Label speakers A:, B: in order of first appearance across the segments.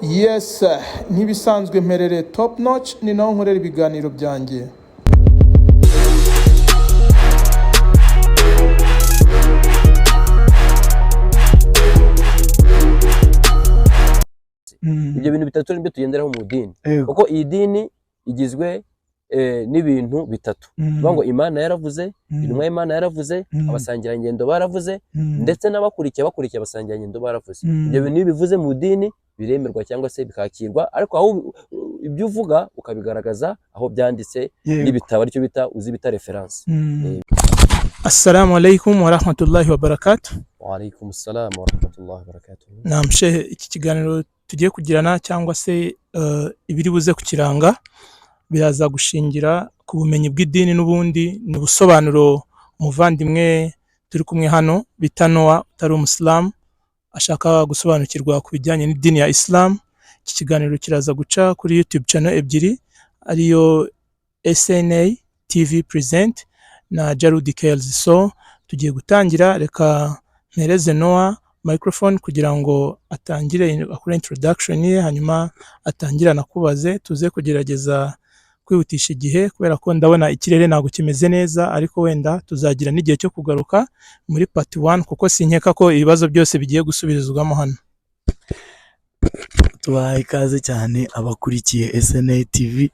A: Yes, nk'ibisanzwe mperere Top Notch, ni naho nkorera ibiganiro byanjye.
B: Ibyo bintu bitatu nibyo tugenderaho mu dini, kuko iyi dini igizwe n'ibintu bitatu. Bivuga ngo Imana yaravuze, intumwa y'Imana yaravuze, abasangirangendo baravuze, ndetse n'abakurikiye bakurikiye abasangirangendo baravuze. Ibyo bintu iyo bivuze mu dini biremerwa cyangwa se bikakirwa, ariko aho ibyo uvuga ukabigaragaza aho byanditse n'ibitabo, aricyo bita uzi bita reference.
A: Assalamu alaikum wa rahmatullahi wa barakatuh.
B: Wa alaikum salam wa rahmatullahi wa barakatuh.
A: Naam shehe, iki kiganiro tugiye kugirana cyangwa se ibiri buze kukiranga biraza gushingira ku bumenyi bw'idini, n'ubundi ni ubusobanuro umuvandimwe turi kumwe hano bita Noah utari umusilamu ashaka gusobanukirwa ku bijyanye n'idini ya Islam. Iki kiganiro kiraza guca kuri YouTube channel ebyiri, ariyo SNA TV Present na Jarudi Kells. So tugiye gutangira, reka mpereze Noah microphone kugira ngo atangire akore introduction ye, hanyuma atangire anakubaze, tuze kugerageza kwihutisha igihe kubera ko ndabona ikirere ntabwo kimeze neza, ariko wenda tuzagira n'igihe cyo kugaruka muri part 1 kuko sinkeka ko ibibazo byose bigiye gusubirizwamo hano.
C: Tubahaye ikaze cyane abakurikiye SNA TV.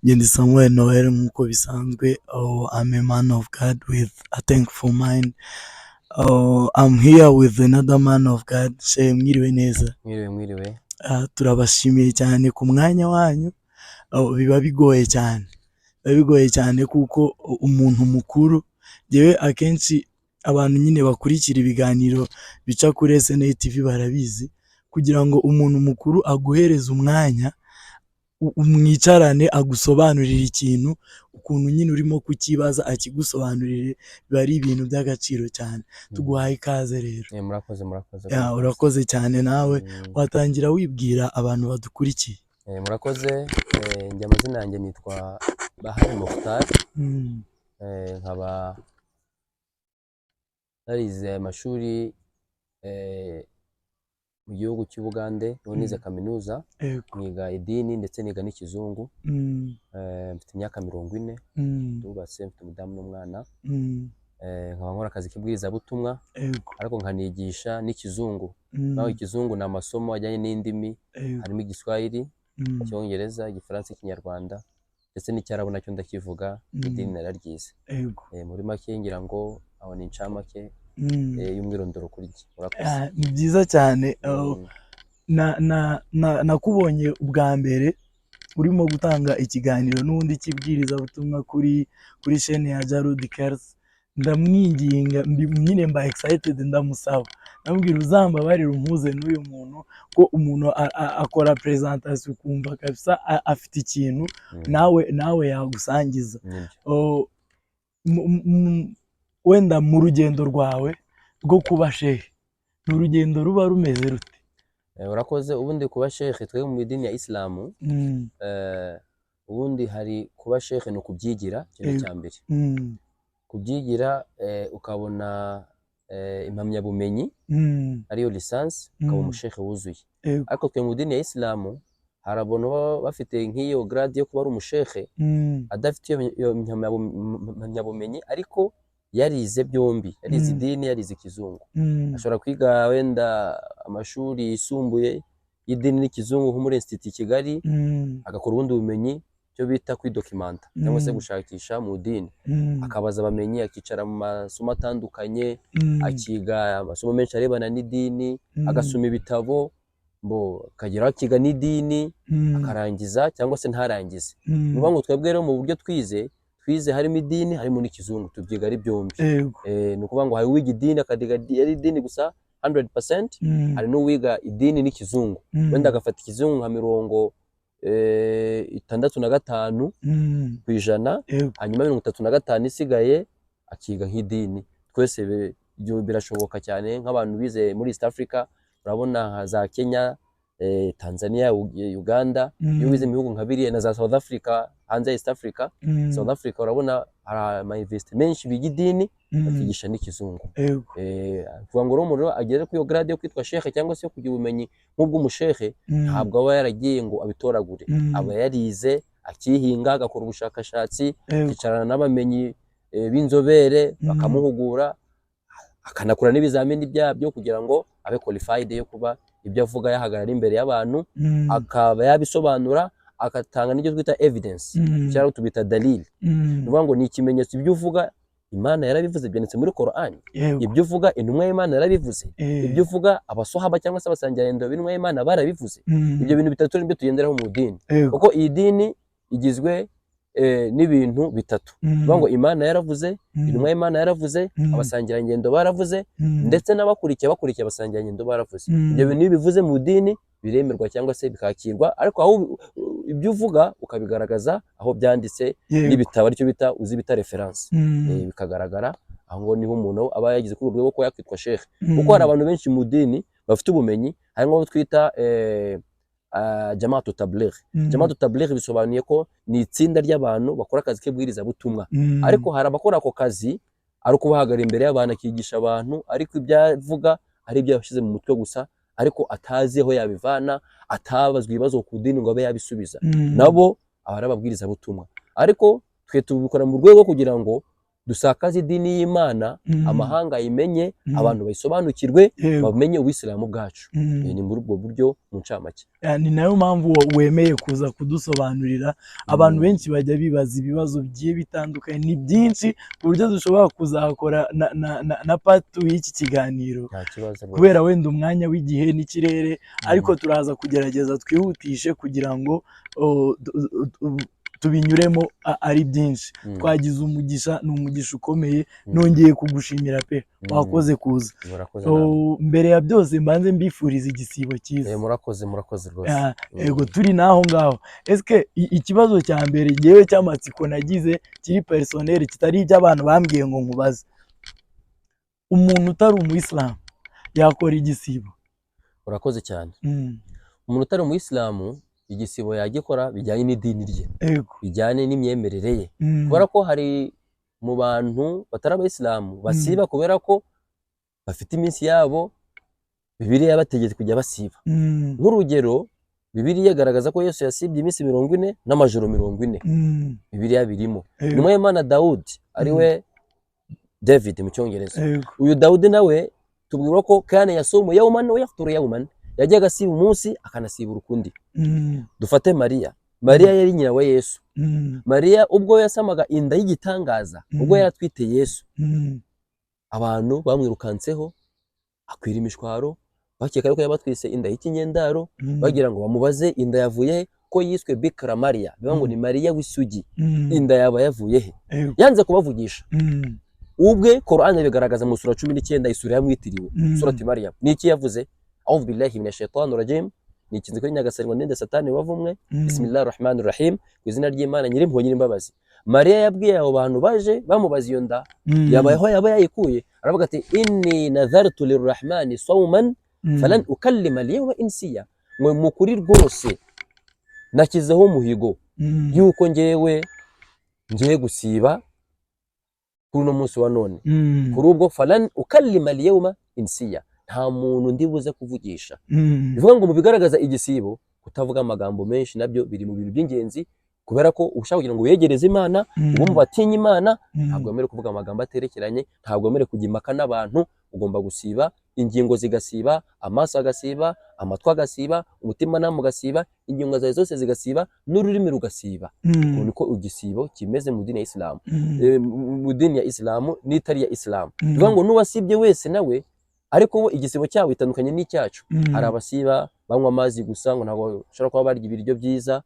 C: Njye Samuel Noel nk'uko bisanzwe. Oh, I'm a man of God with a thankful mind. Oh, I'm here with another man of God. Shehe, mwiriwe neza?
B: Mwiriwe, mwiriwe.
C: Ah, turabashimiye cyane ku mwanya wanyu. Oh, biba bigoye cyane, biba bigoye cyane kuko umuntu mukuru, njyewe akenshi abantu nyine bakurikira ibiganiro bica kuri SNA TV barabizi, kugira ngo umuntu mukuru aguhereze umwanya umwicarane agusobanurire ikintu ukuntu nyine urimo kukibaza akigusobanurire, biba ari ibintu by'agaciro cyane. Tuguhaye ikaze rero.
B: Murakoze, murakoze.
C: Ya, urakoze cyane nawe. Watangira wibwira abantu badukurikiye.
B: Murakoze. Njye amazina yanjye nitwa Bahari Mokhtar. Nkaba narize amashuri mu gihugu cy'Ubugande, niho nize kaminuza, niga idini ndetse niga n'ikizungu. Mfite imyaka 40, ndubatse, mfite umudamu n'umwana. Nkaba nkora akazi k'ibwirizabutumwa, ariko nkanigisha n'ikizungu. Naho ikizungu ni amasomo ajyanye n'indimi, harimo Igiswahili, Icyongereza, Igifaransa, Ikinyarwanda ndetse n'Icyarabu nacyo ndakivuga, n'idini nararyize. Muri make ngira ngo aho ni incamake y'umwirondoro kuri njye. Murakoze.
C: Ah, ni byiza cyane. Oh, nakubonye ubwa mbere urimo gutanga ikiganiro n'ubundi cy'ibwirizabutumwa kuri chaîne ya Jarud Kers, ndamwinginga, nyine mba excited, ndamusaba, ndamubwira uzambabarire umpuze n'uyu muntu, ko umuntu akora presentation ukumva kabisa afite ikintu nawe yagusangiza.
B: Nibyo.
C: Oh, wenda mu rugendo rwawe rwo kuba shehe, ni urugendo ruba rumeze rute?
B: Urakoze. Ubundi kuba shekhe, twebwe mu idini ya Isilamu, ubundi hari kuba shekhe ni ukubyigira, ikintu cya mbere kubyigira, ukabona impamyabumenyi ariyo licence, ukaba umushehe wuzuye. Ariko twe mu idini ya Isilamu hari abantu baba bafite nk'iyo grade yo kuba ari umushehe adafite iyo mpamyabumenyi, ariko yarize byombi, yarize idini, yarize ikizungu. Ashobora kwiga wenda amashuri yisumbuye y'idini n'ikizungu nko muri Institut Kigali, agakora ubundi bumenyi, icyo bita kwidokimanta cyangwa se gushakisha mu dini, akabaza abamenyi, akicara mu masomo atandukanye, akiga amasomo menshi arebana n'idini, agasoma ibitabo, mbo akageraho akiga n'idini, akarangiza cyangwa se ntarangize. Ni ukuvuga ngo twebwe rero mu buryo twize harimo idini, harimo n'ikizungu, tubyiga ari byombi. Ni ukuvuga ngo hari uwiga idini akadiga ari idini gusa 100%, hari n'uwiga idini n'ikizungu, wenda agafata ikizungu nka 65 ku ijana, hanyuma 35 isigaye akiga nk'idini. Twese ibyo birashoboka cyane nk'abantu bize muri East Africa, urabona nka za Kenya. Tanzania, Uganda. Iyo wize mu bihugu nka biriya na za South Africa, hanze ya East Africa, South Africa urabona hari ama university menshi biga idini, bakigisha n'ikizungu. Kuvuga ngo rero umuntu agere kuri iyo grade yo kwitwa shekhe cyangwa se yo kugira ubumenyi nk'ubw'umushehe, ntabwo aba yaragiye ngo abitoragure, aba yarize, akihinga, agakora ubushakashatsi, akicarana n'abamenyi b'inzobere, bakamuhugura, akanakora n'ibizamini byabyo kugira ngo abe qualified yo kuba ibyo avuga yahagarara imbere y'abantu, akaba yabisobanura, agatanga n'ibyo twita evidence, cyangwa tubita dalil. Ni ukuvuga ngo ni ikimenyetso, ibyo uvuga Imana yarabivuze, byanditse muri Qur'an. Ibyo uvuga intumwa y'Imana yarabivuze. Ibyo uvuga abasohaba cyangwa se abasangirangendo b'intumwa y'Imana barabivuze. Ibyo bintu bitatu nibyo tugenderaho mu dini, kuko iyi dini igizwe n'ibintu bitatu. Bivuga ngo Imana yaravuze, intumwa y'Imana yaravuze, abasangirangendo baravuze, ndetse n'abakurikiye bakurikiye abasangirangendo baravuze. Ibyo bintu iyo bivuze mu dini biremerwa cyangwa se bikakirwa, ariko aho ibyo uvuga ukabigaragaza aho byanditse n'ibitabo, aricyo bita uzi bita reference, bikagaragara aho ngo niho umuntu aba yageze kuri urwo rwego ko yakwitwa shekhe, kuko hari abantu benshi mu dini bafite ubumenyi, harimo abo twita jamaatu tabligh. Jamaatu tabligh bisobanuye ko ni itsinda ry'abantu bakora akazi k'ibwirizabutumwa, ariko hari abakora ako kazi ari ukubahagarara imbere y'abantu akigisha abantu, ariko ibyo avuga ari ibyo yashyize mu mutwe gusa, ariko atazi aho yabivana, atabazwa ibibazo ku dini ngo abe yabisubiza. Nabo aba ari ababwirizabutumwa, ariko twe tubikora mu rwego kugira ngo dusakaze idini y'Imana, amahanga ayimenye, abantu bayisobanukirwe, bamenye ubuyisilamu bwacu. Ni muri ubwo buryo mu ncamake.
C: Ni nayo mpamvu wemeye kuza kudusobanurira. Abantu benshi bajya bibaza ibibazo bigiye bitandukanye, ni byinshi ku buryo dushobora kuzakora na part 2 y'iki kiganiro,
B: Nta kibazo rwose.
C: kubera wenda umwanya w'igihe n'ikirere, ariko turaza kugerageza twihutishe kugira ngo tubinyuremo ari byinshi. Twagize umugisha, ni umugisha ukomeye. Nongeye kugushimira pe, wakoze kuza.
B: Murakoze
C: So,
B: namwe.
C: mbere ya byose mbanze mbifuriza igisibo cyiza.
B: Murakoze, murakoze rwose.
C: Yego, turi n'aho ngaho, eske ikibazo cya mbere ngewe cy'amatsiko nagize kiri personnel, kitari iby'abantu bambwiye ngo nkubaze, umuntu utari umuyisilamu yakora igisibo?
B: Urakoze cyane. Umuntu utari umuyisilamu igisibo yagikora bijyanye n'idini rye, bijyanye n'imyemerere ye, kubera ko hari mu bantu batari abayisilamu basiba kubera ko bafite iminsi yabo Bibiliya yabategetse kujya basiba. Nk'urugero, Bibiliya igaragaza ko Yesu yasibye iminsi 40 n'amajoro 40. Bibiliya birimo. Nyuma y'Imana Dawudi, ari we David mu Cyongereza, uyu Dawudi nawe tubwirwa ko kana yasumu yawman wa yafturu yawman, yajyaga asiba umunsi akanasibura ukundi. Dufate Mariya. Mariya yari nyina wa Yesu. Mariya ubwo yasamaga inda y'igitangaza, ubwo yari atwite Yesu, abantu bamwirukanseho akwira imishwaro, bakeka yuko yabatwise inda y'ikinyendaro, bagira ngo bamubaze inda yavuye he, ko yiswe Bikira Mariya, bivuga ngo ni Mariya w'isugi, inda yaba yavuye he? Yanze kubavugisha. Ubwe Qur'an bigaragaza mu sura 19, isura yamwitiriwe, surati Mariya. Ni iki yavuze? A'udhu billahi minash shaitani rajim, ni ikinzi kuri Nyagasani ngo ndinde Satani wavumwe. Bismillahir rahmanir rahim, ku izina ry'Imana Nyirimpuhwe Nyirimbabazi. Mariya yabwiye abo bantu baje bamubaza iyo nda yabaye aho yaba yayikuye, aravuga ati: "Inni nadhartu lirrahmani sawman falan ukallima al-yawma insiya", ngo mu kuri rwose nashyizeho umuhigo yuko ngewe ngiye gusiba kuri uno munsi wa none. Kuri ubwo falan ukallima al-yawma insiya, nta muntu ndi buze kuvugisha. Bivuga ngo mu bigaragaza igisibo, kutavuga amagambo menshi nabyo biri mu bintu by'ingenzi, kubera ko ushaka kugira ngo wiyegereze Imana, ube mu batinya Imana, ntabwo wemerewe kuvuga amagambo aterekeranye, ntabwo wemerewe kujya impaka n'abantu. Ugomba gusiba, ingingo zigasiba, amaso agasiba, amatwi agasiba, umutimanama ugasiba, ingingo zawe zose zigasiba, n'ururimi rugasiba. Uko niko igisibo kimeze mu dini ya Isilamu, mu dini ya Isilamu n'itari ya Isilamu. Bivuga ngo n'uwasibye wese nawe, ariko bo igisibo cyabo bitandukanye n'icyacu. Hari abasiba banywa amazi gusa, ngo ntabwo bashobora kuba barya ibiryo byiza,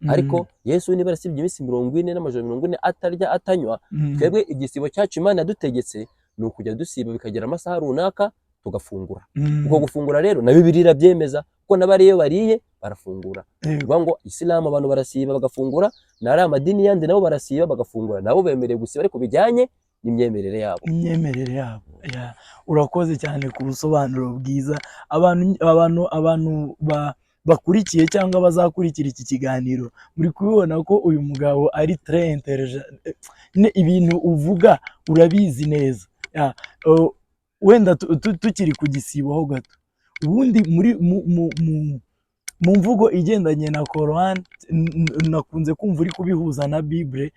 B: ariko Yesu niba yarasibye iminsi 40 n'amajoro 40 atarya atanywa, twebwe igisibo cyacu Imana yadutegetse ni ukujya dusiba bikagera amasaha runaka tugafungura. Uko gufungura rero na Bibiliya irabyemeza, kuko n'abariyo bariye barafungura. Bivuga ngo Isilamu abantu barasiba bagafungura, n'ari amadini yandi nabo barasiba bagafungura, nabo bemerewe gusiba ariko bijyanye n'imyemerere yabo.
C: Imyemerere yabo. Yeah. Urakoze cyane ku busobanuro bwiza. Abantu bakurikiye cyangwa bazakurikira iki kiganiro, muri kubibona ko uyu mugabo ari très intelligent. Nyine ibintu uvuga urabizi neza. Yeah. Wenda tukiri ku gisibo ho gato, ubundi muri mu mvugo igendanye na Koran, nakunze kumva uri kubihuza na Bible,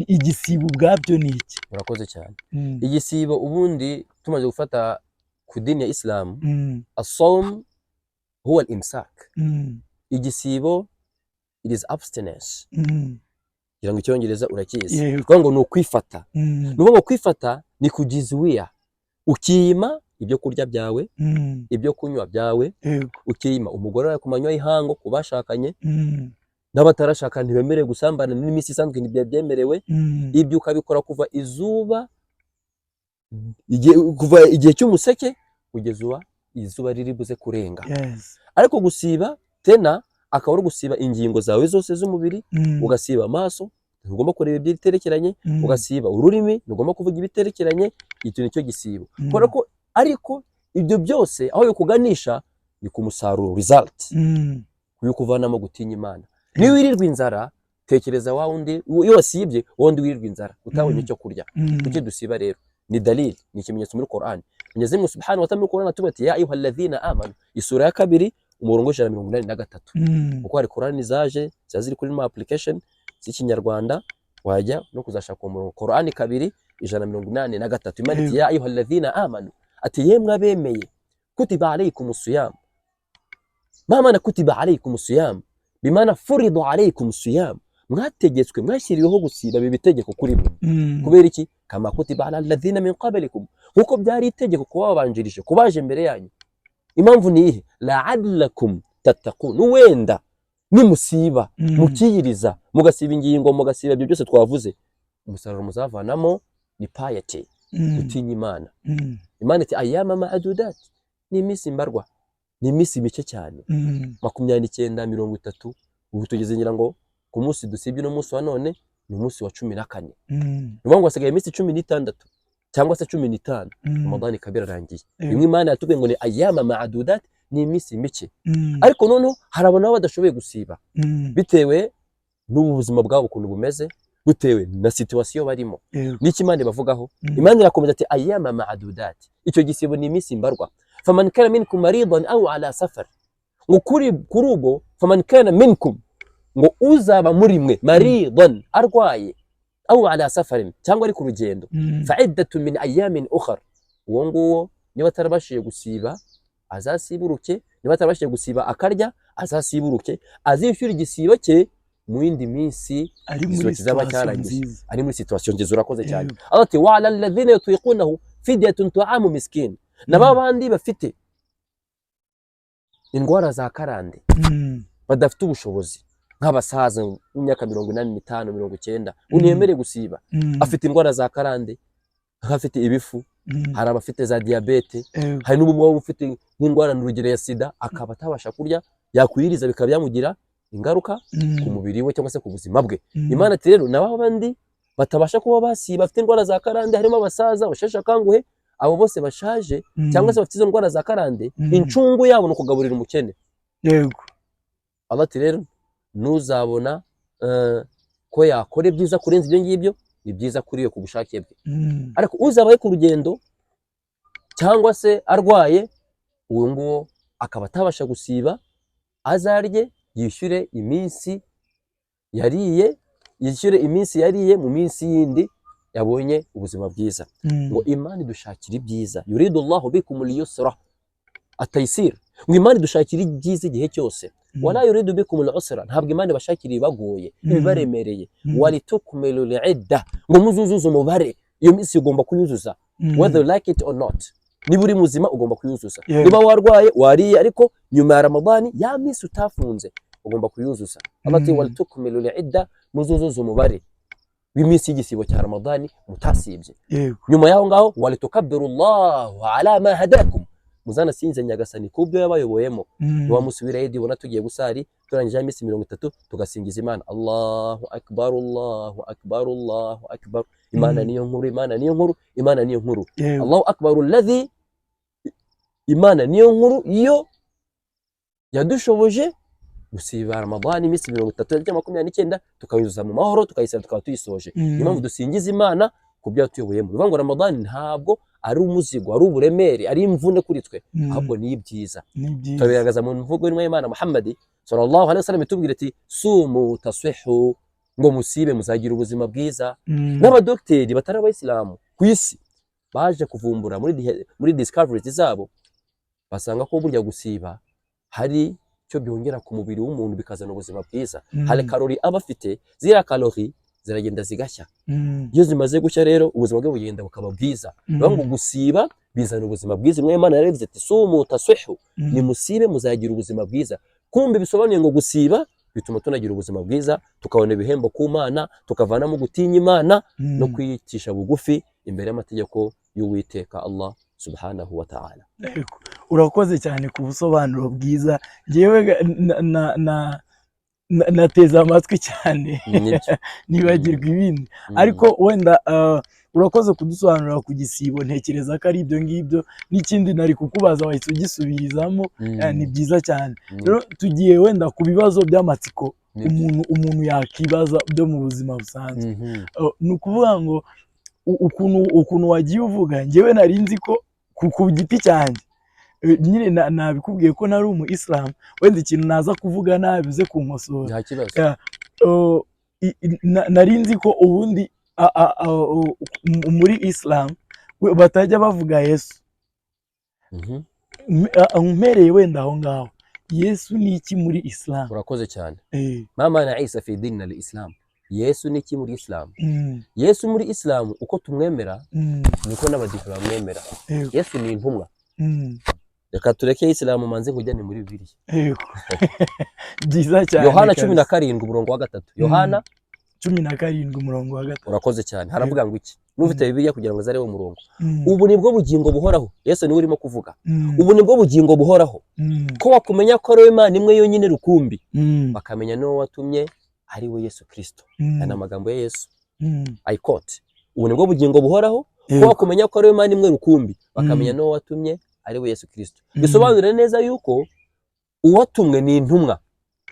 C: igisibo ubwabyo ni iki?
B: Urakoze cyane. Igisibo ubundi tumaze gufata ku dini ya Isilamu, الصوم هو الإمساك. Igisibo, it is abstinence. Kugira ngo Icyongereza urakizi.
C: Yego.
B: Kuvuga ngo ni ukwifata. Ni ukuvuga ngo kwifata ni kujizuia, ukiyima ibyo kurya byawe, ibyo kunywa byawe, ukiyima umugore wawe ku manywa y'ihangu ku bashakanye, n'abatarashakana ntibemerewe gusambana, n'iminsi isanzwe ntibyemerewe. Ibyo ukabikora kuva izuba kuva igihe cy'umuseke kugeza uba izuba riri buze kurenga. Ariko gusiba tena akaba ari ugusiba ingingo zawe zose z'umubiri, ugasiba amaso, ntugomba kureba ibiterekeranye, ugasiba ururimi, ntugomba kuvuga ibiterekeranye. Icyo nicyo gisibo. Kubera ko ariko ibyo byose aho bikuganisha ni ku musaruro, result, kuvanamo gutinya Imana. Niba wirirwa inzara, tekereza wa wundi, iyo wasibye, wa wundi wirirwa inzara utabonye icyo kurya. Kuki dusiba rero? Ni dalil, ni ikimenyetso muri Qur'an. Mwenyezi Mungu سبحانه وتعالى muri Qur'an atubwira ati: يا أيها الذين آمنوا, isura ya 2, umurongo wa 183. Kuko hari Qur'an zaje ziba ziri kuri ma application z'Ikinyarwanda, wajya no kuzashaka uwo murongo. Qur'an 2, 183, Imana iti: يا أيها الذين آمنوا, ati: yemwe abemeye, كتب عليكم الصيام. ما معنى كتب عليكم الصيام؟ بمعنى فرض عليكم الصيام, mwategetswe, mwashyiriweho gusiba, biba itegeko kuri mwe. Kubera iki? كما كتب على الذين من قبلكم, nkuko byari itegeko kuba babanjirije, kubaje mbere yanyu. Impamvu ni iyihe? لعلكم تتقون, wenda nimusiba, mukiyiriza, mugasiba ingingo, mugasiba ibyo byose twavuze, umusaruro muzavanamo ni piety, gutinya Imana. Imana iti: أياما معدودات, ni iminsi mbarwa, ni iminsi mike cyane, 29, 30. Ubu tugeze, ngira ngo ku munsi dusibye uno munsi wa none ni umunsi wa 14. Ni ukuvuga ngo hasigaye iminsi 16 cyangwa se 15, Ramadani ikaba irarangiye. Rimwe Imana yatubwiye ngo ni أياما معدودات, ni iminsi mike. Ariko noneho hari abantu baba badashoboye gusiba bitewe n'ubu buzima bwabo ukuntu bumeze, bitewe na situation barimo. N'icyo Imana ibavugaho? Imana irakomeza ati: أياما معدودات, icyo gisibo ni iminsi mbarwa. فمن كان منكم مريضا أو على سفر, ngo kuri ubwo فمن كان منكم, ngo uzaba muri mwe, مريضا, arwaye, أو على سفر, cyangwa ari ku rugendo, فعدة من أيام أخر, uwo nguwo niba atarabashije gusiba azasiburuke, niba atarabashije gusiba akarya azasiburuke, azishyura igisibo cye mu yindi minsi
C: ari
B: igisibo
C: muri
B: kizaba
C: situation
B: cyarangiye.
C: nziza.
B: Ari muri situation nziza. Urakoze cyane.
C: Yego.
B: Ati: وعلى الذين يطيقونه فدية طعام مسكين, na ba bandi bafite indwara za karande, badafite ubushobozi, nk'abasaza b'imyaka 85, 90, ntiyemerewe gusiba, afite indwara za karande, nk'afite ibifu, hari abafite za diyabete, hari n'ubumuga ufite nk'indwara, urugero ya sida, akaba atabasha kurya, yakwiriza bikaba byamugira ingaruka ku mubiri we cyangwa se ku buzima bwe. Imana ati rero na ba bandi batabasha kuba basiba, bafite indwara za karande, harimo abasaza basheshe akanguhe, abo bose bashaje cyangwa se bafite izo ndwara za karande, incungu yabo ni ukugaburira umukene. Allah ati rero ntuzabona ko yakora ibyiza kurenza ibyo ngibyo, ni byiza kuri we ku bushake bwe. Ariko uzaba ari ku rugendo cyangwa se arwaye, uwo nguwo akaba atabasha gusiba, azarye yishyure iminsi yariye, yishyure iminsi yariye mu minsi yindi yabonye ubuzima bwiza. Ngo Imana idushakira ibyiza, يريد الله بكم اليسر التيسير, ngo Imana idushakira ibyiza igihe cyose. ولا يريد بكم العسر, ntabwo Imana ibashakira ibibagoye, ibibaremereye. ولتكملوا العدة, ngo muzuzuze umubare, iyo minsi ugomba kuyuzuza, whether you like it or not. Niba uri muzima ugomba kuyuzuza, niba warwaye wariye, ariko nyuma ya Ramadani ya minsi utafunze ugomba kuyuzuza. Allah ati: ولتكملوا العدة, muzuzuze umubare w'iminsi y'igisibo cya Ramadani mutasibye. Nyuma y'aho ngaho ولتكبروا الله على ما هداكم. Muzanasinze Nyagasani kubyo yabayoboyemo. Wa munsi w'irayidi ubona tugiye gusari, turangije iminsi 30 tugasingiza Imana, Allahu akbar, Allahu akbar, Allahu akbar, Imana niyo nkuru, Imana niyo nkuru, Imana niyo nkuru. Allahu akbar alladhi, Imana niyo nkuru yo yadushoboje gusiba Ramadhani iminsi 30 cyangwa 29, tukayuzuza mu mahoro, tukayisaba, tukaba tuyisoje. Niyo mpamvu dusingiza Imana ku byo yatuyoboyemo. Bivuga ngo Ramadhani ntabwo ari umuzigo, ari uburemere, ari imvune kuri twe, ahubwo ni ibyiza. Turabigaragaza mu mvugo y'intumwa y'Imana Muhammad sallallahu alaihi wasallam, itubwira iti sumu tasihu, ngo musibe muzagira ubuzima bwiza. N'abadogiteri batari abayisilamu ku isi baje kuvumbura muri discoveries zabo, basanga ko burya gusiba hari icyo byongera ku mubiri w'umuntu, bikazana ubuzima bwiza. Hari karori aba afite, ziriya karori ziragenda zigashya. Iyo zimaze gushya rero, ubuzima bwe bugenda bukaba bwiza. Bivuga ngo gusiba bizana ubuzima bwiza. Imwe Imana yaravuze ati sumu tasihu, nimusibe muzagira ubuzima bwiza. Kumbe bisobanuye ngo gusiba bituma tunagira ubuzima bwiza, tukabona ibihembo ku Mana, tukavanamo gutinya Imana no kwiyicisha bugufi imbere y'amategeko y'Uwiteka Allah subhanahu wa ta'ala.
C: Yego. Urakoze cyane ku busobanuro bwiza. Njyewe nateze amatwi cyane,
B: Nibyo.
C: nibagirwa ibindi. Ariko wenda urakoze kudusobanurira ku gisibo, ntekereza ko ari ibyo ngibyo. N'ikindi nari kukubaza wahise ugisubirizamo. Ni byiza cyane. Rero tugiye wenda ku bibazo by'amatsiko umuntu yakibaza byo mu buzima busanzwe. Ni ukuvuga ngo ukuntu wagiye uvuga, njyewe nari nzi ko ku giti cyanjye, nyine nabikubwiye ko nari umu isilamu. Wenda ikintu naza kuvuga nabi uze kunkosora.
B: Nta kibazo.
C: Yeah. Nari nzi ko ubundi muri isilamu batajya bavuga Yesu. Mpereye wenda aho ngaho, Yesu ni iki muri isilamu?
B: Urakoze cyane. Ma maana Isa fi dinina al-Islam, Yesu ni iki muri Islam? Yesu muri Islam uko tumwemera niko n'abadive bamwemera. Yesu ni intumwa. Reka tureke Isilamu, manze nkujyane muri Bibiliya.
C: Yego, byiza cyane.
B: Yohana cumi na
C: Kabisa.
B: karindwi umurongo wa 3, Yohana
C: 17 umurongo wa 3.
B: Urakoze cyane. Haravuga ngo iki? N'ufite Bibiliya kugira ngo azarebe umurongo. Ubu nibwo bugingo buhoraho, Yesu niwe urimo kuvuga. Ubu nibwo bugingo buhoraho, ko wakumenya ko ari Imana imwe yonyine rukumbi, bakamenya n'uwo watumye ari we Yesu Kristo. Aya ni amagambo ya Yesu. I quote: ubu nibwo bugingo buhoraho, ko wakumenya ko ari Imana imwe rukumbi, bakamenya n'uwo watumye ari we Yesu Kristo. Bisobanura neza yuko uwatumwe ni intumwa.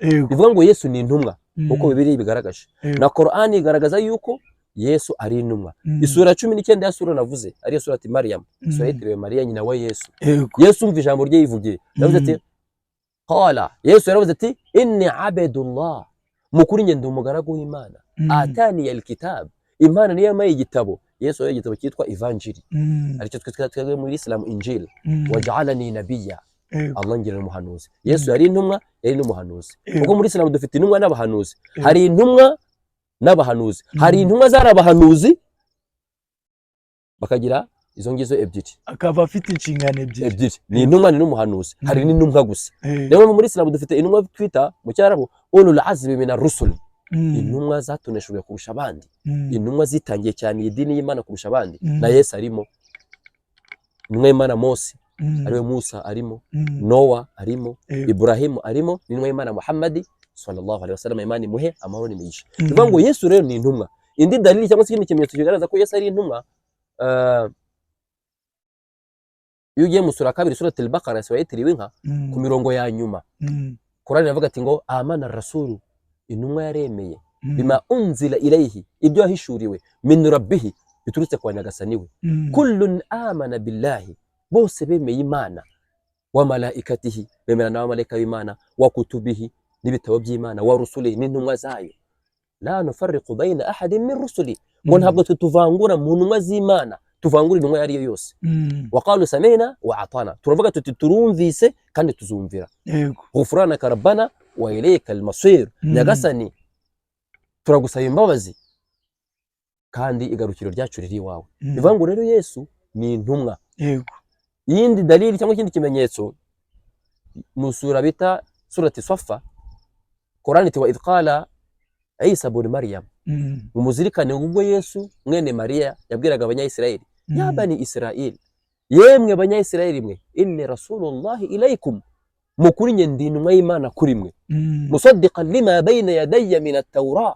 B: Bivuga ngo Yesu ni intumwa nk'uko Bibiliya ibigaragaje, na Korani igaragaza yuko Yesu ari intumwa. Isura 19 ya sura navuze ariyo surati Mariam, isura yitiriwe Mariya nyina wa Yesu. Yesu, umva ijambo rye yivugiye, yaravuze ati qala, Yesu yaravuze ati inni abdullah, mu kuri njye ndi umugaragu w'Imana. Atani alkitab, Imana niyo yampaye igitabo. Yesu yahaye igitabo cyitwa Ivanjiri, aricyo twe twebwe muri Islam Injil. Waj'alani nabiyya, Allah ngira umuhanuzi. Yesu yari intumwa, yari n'umuhanuzi. Kuko muri Islam dufite intumwa n'abahanuzi. Hari intumwa n'abahanuzi. Hari intumwa zari abahanuzi, bakagira izo ngizo ebyiri.
C: Akaba afite inshingano ebyiri.
B: Ebyiri, ni intumwa ni n'umuhanuzi. Hari n'intumwa gusa. Niyo mpamvu muri Islam dufite intumwa twita mu Cyarabu ulul azmi mina rusul, intumwa zatoneshejwe kurusha abandi, intumwa zitangiye cyane iyi dini y'Imana kurusha abandi. Na Yesu arimo, intumwa y'Imana Mose, ariwe Musa, arimo, Nowa arimo, Ibrahimu arimo, n'intumwa y'Imana Muhammadi sallallahu alaihi wasallam, Imana imuhe amahoro n'imigisha. Bivuga ngo Yesu rero ni intumwa. Indi dalili cyangwa se ikindi kimenyetso kigaragaza ko Yesu ari intumwa, iyo ugiye mu sura kabiri, surati al-Baqara, sura yitiriwe inka, ku mirongo ya nyuma, Qur'an iravuga ati ngo amana rasulu, intumwa yaremeye, bima unzila ilayhi, ibyo yahishuriwe, min rabbihi, biturutse kwa Nyagasani we. Kullun amana billahi, bose bemeye Imana, wa malaikatihi, bemera n'abamarayika b'Imana, wa kutubihi, n'ibitabo by'Imana, wa rusulihi, n'intumwa zayo. La nufarriqu bayna ahadin min rusuli, ngo ntabwo twe tuvangura mu ntumwa z'Imana, tuvangura intumwa iyo ari yo yose. Waqalu sami'na wa atana, turavuga tuti turumvise kandi tuzumvira. Ghufranaka rabbana wa ilayka almasir, Nyagasani turagusaba imbabazi kandi igarukiro ryacu riri iwawe. Bivuga ngo rero Yesu ni intumwa. Iyindi dalili cyangwa ikindi kimenyetso, mu sura bita surati Safa, Qur'an iti wa idh qala Isa ibn Maryam, mumuzirikane ubwo Yesu mwene Mariya yabwiraga Abanyayisiraheli, ya bani Israil. Yemwe Banyayisirayeli mwe, inni rasulullahi ilaykum, mukuri nge ndi intumwa y'Imana kuri mwe, musaddiqan lima bayna yadayya min at-taura,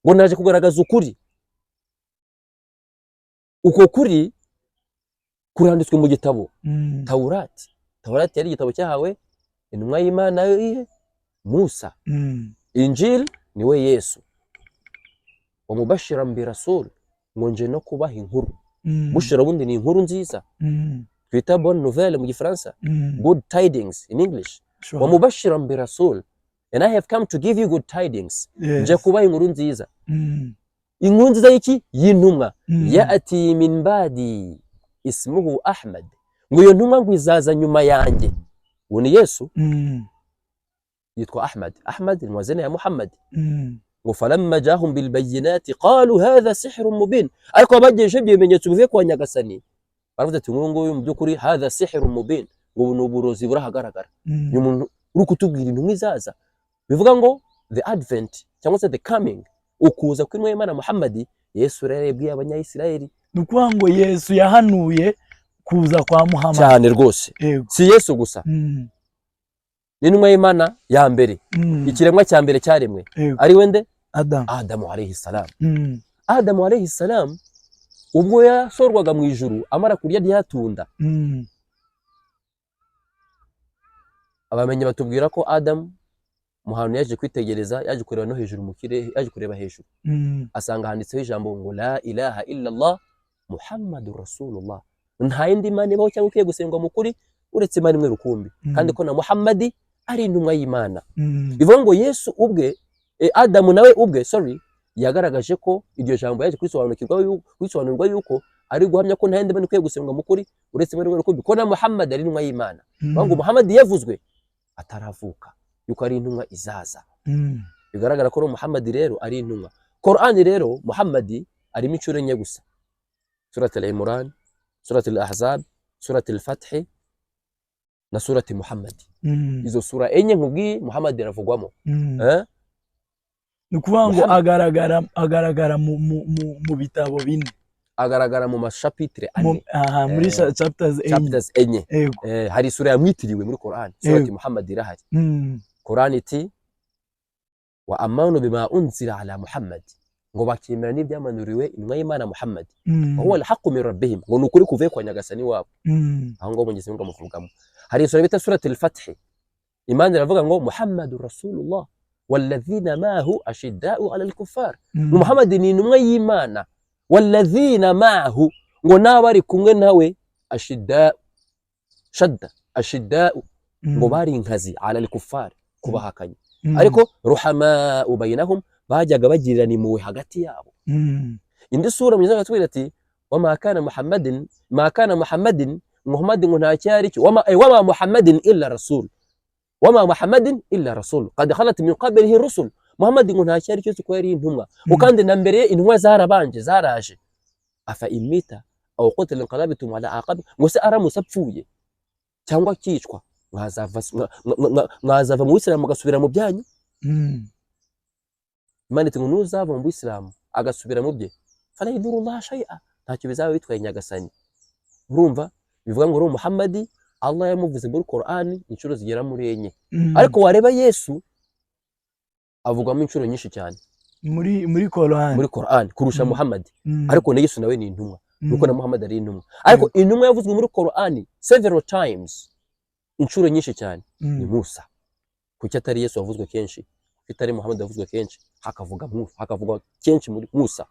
B: ngo naje kugaragaza ukuri. Uko kuri kuranditswe mu gitabo Taurati. Taurati yari igitabo cyahawe intumwa y'Imana iye Musa. Injil niwe Yesu. Wa mubashiran bi rasul, ngo nje no kubaha inkuru. Bushira bundi ni inkuru nziza, twita bonne nouvelle mu Gifaransa, good tidings in English. Wa mubashiran bi rasul, and I have come to give you good tidings, nje kubaha inkuru nziza. Inkuru nziza y'iki? Y'intumwa. Ya'ti min badi ismuhu Ahmad, ngo iyo ntumwa ngo izaza nyuma yanjye, uwo ni Yesu, yitwa Ahmad. Ahmad ni mazina ya Muhammad. Ngo falamma jahum bilbayinati qalu hadha sihrun mubin, ariko abagejeje ibyo bimenyetso bivuye kwa Nyagasani baravuze ati nguyu nguyu mu by'ukuri hadha sihrun mubin, ngo ubu ni uburozi burahagaragara, ni umuntu uri kutubwira intumwa izaza. Bivuga ngo the advent cyangwa se the coming, ukuza kw'intumwa y'Imana Muhammad, Yesu rero yabwiye Abanyayisiraheli.
C: Ni ukuvuga ngo Yesu yahanuye kuza kwa Muhammad.
B: Cyane rwose. Si Yesu gusa, n'intumwa y'Imana ya mbere, ikiremwa cya mbere cyaremwe, ari we nde?
C: Adam.
B: Adamu alayhi salam. Adamu alayhi salam ubwo yasorwaga mu ijuru amara kurya ryatunda, abamenyi batubwira ko Adamu mu hantu yaje kwitegereza, yaje kureba no hejuru mu kirere, yaje kureba hejuru, asanga handitseho ijambo ngo la ilaha illallah Muhammadur Rasulullah, nta yindi mana ibaho cyangwa ikwiye gusengwa mu kuri uretse Imana imwe rukumbi, kandi ko na Muhammadi ari intumwa y'Imana. Bivuga ngo Yesu ubwe, Adamu nawe ubwe, sorry, yagaragaje ko iryo jambo yaje kurisobanurwa yuko ari guhamya ko nta yindi mana ikwiye gusengwa mu kuri uretse Imana imwe rukumbi, ko na Muhammad ari intumwa y'Imana. Bivuga ngo Muhammad yavuzwe ataravuka yuko ari intumwa izaza. Bigaragara ko Muhammad rero ari intumwa. Qur'an rero Muhammad arimo inshuro enye gusa: Surat al-Imran, Surat al-Ahzab, Surat al-Fath na Surat Muhammad. Izo sura enye nkubwiye Muhammad iravugwamo.
C: Ni ukuvuga ngo agaragara mu bitabo bine.
B: Agaragara mu mashapitre ane.
C: Aha, muri chapters enye.
B: Chapters enye. Hari sura yamwitiriwe muri Qur'an, Surat Muhammad irahari. Qur'an iti wa amanu bima unzila ala Muhammad, ngo bakemera n'ibyamanuriwe intumwa y'Imana Muhammad, wa huwa alhaqqu min rabbihim, ngo ni ukuri kuvuye kwa Nyagasani wabo. Aho ngaho Mwenyezi Mungu amuvugamo. Hari isura bita Surat al-Fath, Imana iravuga ngo Muhammadur Rasulullah walladhina ma'ahu ashidda'u 'ala al-kuffar. Muhammad ni intumwa y'Imana, walladhina ma'ahu, ngo n'abari kumwe nawe, ashidda'u, shadda, ashidda'u, ngo bari inkazi, 'ala al-kuffar, kubahakanye, ariko ruhama'u bainahum, bajyaga bagirirana impuhwe hagati yabo. Indi sura Mwenyezi Mungu atubwira ati wama kana Muhammadin, ma kana Muhammadin, Muhammad ngo nta cyari cyo, wama Muhammadin illa rasul, wama Muhammadin illa rasul qad khalat min qablihi rusul. Muhammad ngo nta cyari cyo ko yari intumwa, ngo kandi na mbere intumwa zarabanje zaraje. Afa imita aw qutila inqalabtum ala aqab, ngo se aramutse apfuye cyangwa akicwa mwazava mu Bisilamu mugasubira mu byanyu? Imana iti ngo nuzava mu Bisilamu agasubira mu bye, fala yadurullah shay'a, ntacyo bizaba bitwaye Nyagasani. Urumva bivuga ngo uri Muhammadi Allah yamuvuze muri Qur'an inshuro zigera muri enye. Ariko wareba Yesu avugwamo inshuro nyinshi cyane
C: muri Qur'an,
B: muri Qur'an kurusha Muhammad. Ariko na Yesu nawe ni intumwa, nuko na Muhammad ari intumwa, ariko intumwa yavuzwe muri Qur'an several times, inshuro nyinshi cyane, ni Musa. Kuki atari Yesu wavuzwe kenshi? Kuki atari Muhammad wavuzwe kenshi? Hakavuga Musa, hakavugwa kenshi muri Musa.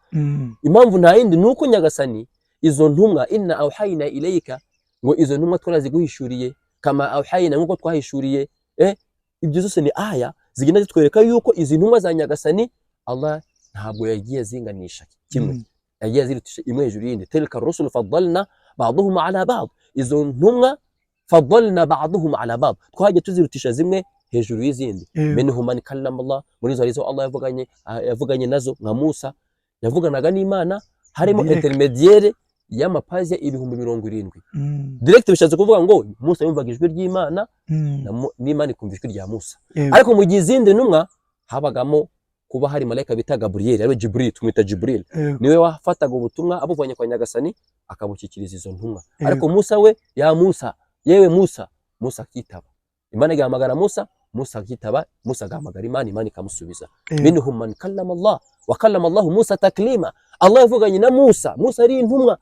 B: Impamvu nta yindi, ni uko Nyagasani izo ntumwa, inna awhayna ilayka, ngo izo ntumwa twaraziguhishuriye, kama awhayna, nkuko twahishuriye. Ibyo zose ni aya zigenda zitwereka yuko izi ntumwa za Nyagasani Allah ntabwo yagiye azinganisha kimwe, yagiye azirutisha imwe hejuru y'indi. Tilka rusul faddalna ba'dhum ala ba'd, izo ntumwa faddalna ba'dhum ala ba'd, twagiye tuzirutisha zimwe hejuru y'izindi. Minhum man kallama Allah, muri izo hari izo Allah yavuganye nazo, nka Musa yavuganaga n'Imana harimo
C: Direct.
B: intermédiaire y'amapazi 70,000. Direct bishatse kuvuga ngo Musa yumvaga ijwi ry'Imana, n'Imana ikumva ijwi rya Musa. Ariko mu gihe izindi ntumwa habagamo kuba hari malayika bita Gabriel, ariwe Jibril, tumwita Jibril, niwe wafataga ubutumwa abuvanye kwa Nyagasani Akabushyikiriza izo ntumwa. Ariko Musa we, ya Musa, yewe Musa, Musa akitaba. Imana igahamagara Musa, Musa akitaba, Musa agahamagara Imana, Imana ikamusubiza. Minhum man kallama Allah wa kallama Allah Musa taklima. Allah yavuganye na Musa, Musa ari intumwa.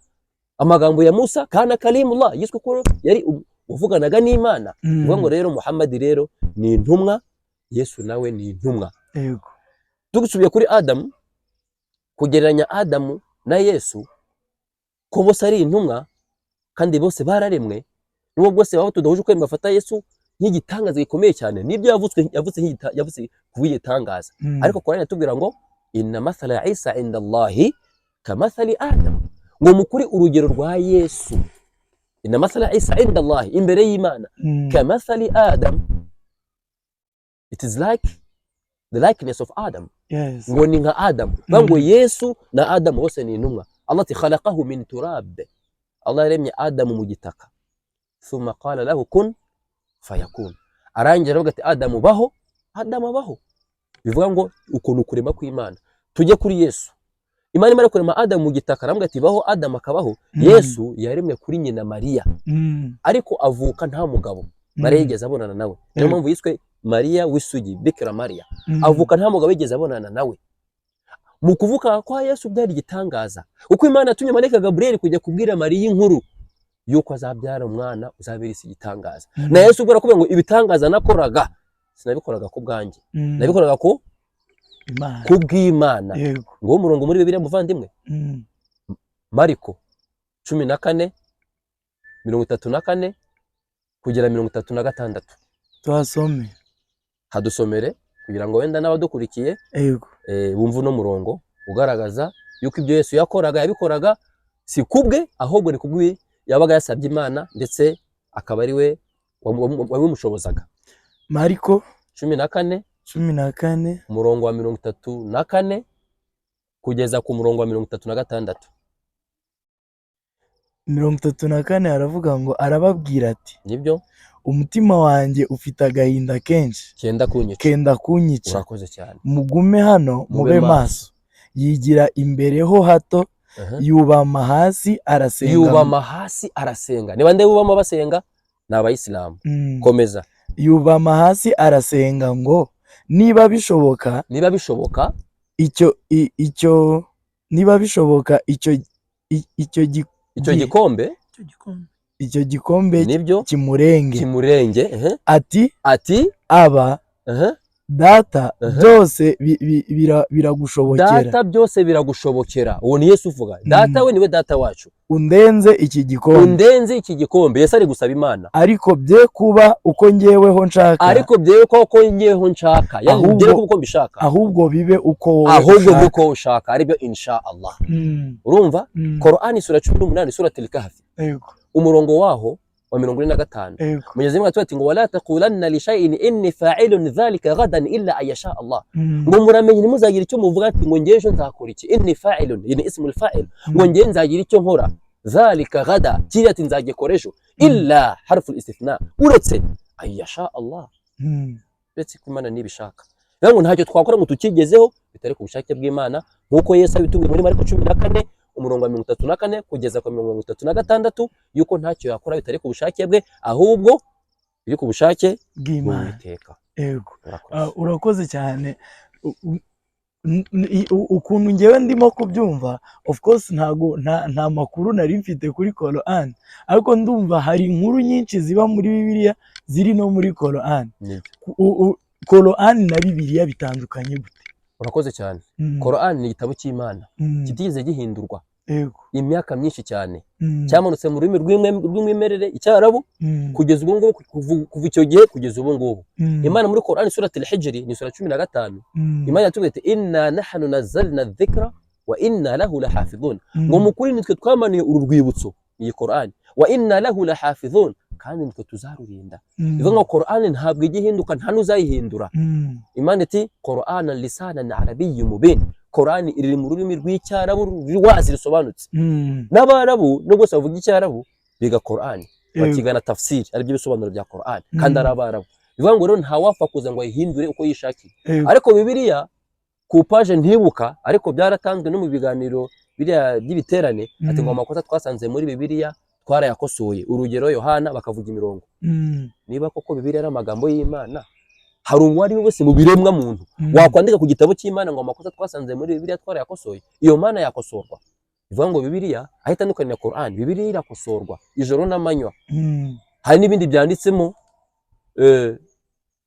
B: Amagambo ya Musa kana kalimullah, yiswe ko yari uvuganaga n'Imana. Bivuga ngo rero Muhammad rero ni intumwa, Yesu nawe ni intumwa. Tugusubiye kuri Adamu, kugereranya Adamu na Yesu ko bose ari intumwa kandi bose bararemwe, nubwo bwose baba tudahuje ukwemera, bafata Yesu nk'igitangaza gikomeye cyane. Nibyo, yavutse yavutse kubw'igitangaza. Ariko Qur'an iratubwira ngo inna mathala Isa inda Allahi kamathali Adam, ngo mukuri urugero rwa Yesu, inna mathala Isa inda Allahi, imbere y'Imana, kamathali Adam, it is like the likeness of Adam. Ngo ni nka Adam. Bivuga ngo Yesu na Adam bose ni intumwa. Allah ati khalaqahu min turab, Allah yaremye Adamu mu gitaka, thumma qala lahu kun fayakun, arangira aravuga ati Adamu baho, Adamu abaho. Bivuga ngo ukuntu kurema kw'Imana. Tujye kuri Yesu. Imana imara kurema Adamu mu gitaka, aravuga ati baho, Adamu akabaho. Yesu yaremwe kuri nyina Mariya, ariko avuka nta mugabo Mariya yigeze abonana nawe. Niyo mpamvu yiswe Mariya w'isugi, Bikira Mariya. Avuka nta mugabo yigeze abonana nawe. Mu kuvuka kwa Yesu byari igitangaza, kuko Imana yatumye malayika Gaburiyeli kujya kubwira Mariya inkuru yuko azabyara umwana uzabera isi igitangaza. Na Yesu ubwo arakubwira ngo ibitangaza nakoraga sinabikoraga ku bwanjye, nabikoraga ku
C: Imana.
B: ku bw'Imana. Nguwo umurongo muri Bibiliya, muvandimwe. Mariko 14, 34 kugera 36.
C: Tuhasome.
B: Hadusomere kugira ngo wenda n'abadukurikiye bumve uno murongo ugaragaza yuko ibyo Yesu yakoraga yabikoraga si kubwe, ahubwo ni kubwe yabaga yasabye Imana, ndetse akaba ari we wabimushobozaga.
C: Mariko
B: 14,
C: 14,
B: umurongo wa 34 kugeza ku murongo wa 36.
C: 34 aravuga ngo arababwira ati
B: Nibyo.
C: Umutima wanjye ufite agahinda kenshi
B: kenda kunyica.
C: Kenda kunyica.
B: Urakoze cyane.
C: Mugume hano
B: mube
C: mube maso. Yigira imbere ho hato, yubama hasi arasenga.
B: Yubama hasi arasenga. Niba nde bubama basenga? Ni abayisilamu. Komeza.
C: Yubama hasi arasenga ngo niba bishoboka,
B: niba bishoboka,
C: icyo niba bishoboka icyo
B: icyo gikombe,
A: Icyo gikombe.
C: Icyo gikombe
B: nibyo,
C: kimurenge.
B: Kimurenge.
C: Ati
B: ati
C: aba data, byose biragushobokera.
B: Data, byose biragushobokera. Uwo ni Yesu uvuga. Data we niwe data wacu.
C: Undenze iki gikombe.
B: Undenze iki gikombe. Yesu ari gusaba Imana.
C: Ariko bye kuba uko ngeweho nshaka,
B: ariko byewe ko ngeweho nshaka, yani byewe kuba uko mbishaka,
C: ahubwo bibe uko wowe
B: ahubwo
C: ushaka.
B: Bibe uko ushaka, aribyo insha Allah. Urumva? Korani sura 18, suratul Kahfi, umurongo waho wa 45, Mwenyezi Mungu atuti ngo wala taqulanna li shay'in inni fa'ilun dhalika ghadan illa an yasha Allah. Ngo muramenye ntimuzagire icyo muvuga ati ngo ngewe ejo nzakora iki. Inni fa'ilun, iyi ni ismul fa'il, ngo ngewe nzagira icyo nkora, dhalika ghada, kiriya ati nzagikora ejo, illa harfu istithna, uretse an yasha Allah, uretse ko Imana nibishaka. Rero ngo ntacyo twakora ngo tukigezeho bitari ku bushake bw'Imana, nk'uko Yesu abitubwiye muri Mariko 14, umurongo wa 34 kugeza ku 36, yuko ntacyo yakora bitari ku bushake bwe, ahubwo biri ku bushake
C: bw'Imana.
B: bw'Uwiteka.
C: Yego.
B: Urakoze.
C: Ah, urakoze cyane. Ukuntu ngewe ndimo kubyumva, of course ntago nta makuru nari mfite kuri Quran, ariko ndumva hari inkuru nyinshi ziba muri Bibiliya ziri no muri Quran.
B: Nibyo.
C: Quran na Bibiliya bitandukanye gute?
B: Urakoze cyane. Quran ni igitabo cy'Imana kitigeze gihindurwa imyaka myinshi cyane. Cyamanutse mu rurimi rw'umwimerere, icyarabu, kugeza ubu ngubu, kuva icyo gihe kugeza ubu ngubu. Imana muri Quran, surat al-Hijri, ni sura 15, Imana yatubwiye iti inna nahnu nazzalna dhikra wa inna lahu lahafidhun, ngo mu kuri nitwe twamanuye uru rwibutso, iyi Quran, wa inna lahu lahafidhun, kandi nitwe tuzarurinda. Bivuga ngo Quran ntabwo ijya ihinduka, nta n'uzayihindura. Imana iti Quran lisanan arabiyyu mubin, Quran iri mu rurimi rw'icyarabu rwazi rusobanutse. N'abarabu nubwo bose bavuga icyarabu biga Quran, bakigana tafsiri, aribyo bisobanuro bya Quran, kandi ari abarabu. Bivuga ngo rero ntawapfa kuza ngo ayihindure uko yishakiye. Ariko Bibiliya ku paje ntibuka, ariko byaratanzwe no mu biganiro. Biriya by'ibiterane, ati ngo amakosa twasanze muri Bibiliya twarayakosoye, urugero Yohana, bakavuga imirongo. Niba koko Bibiliya ari amagambo y'Imana, hari uwo ari we wese mu biremwa muntu wakwandika ku gitabo cy'Imana ngo amakosa twasanze muri Bibiliya twarayakosoye? Iyo Mana yakosorwa? Bivuga ngo Bibiliya aho itandukanye na Qur'an, Bibiliya irakosorwa ijoro n'amanywa. Hari n'ibindi byanditsemo,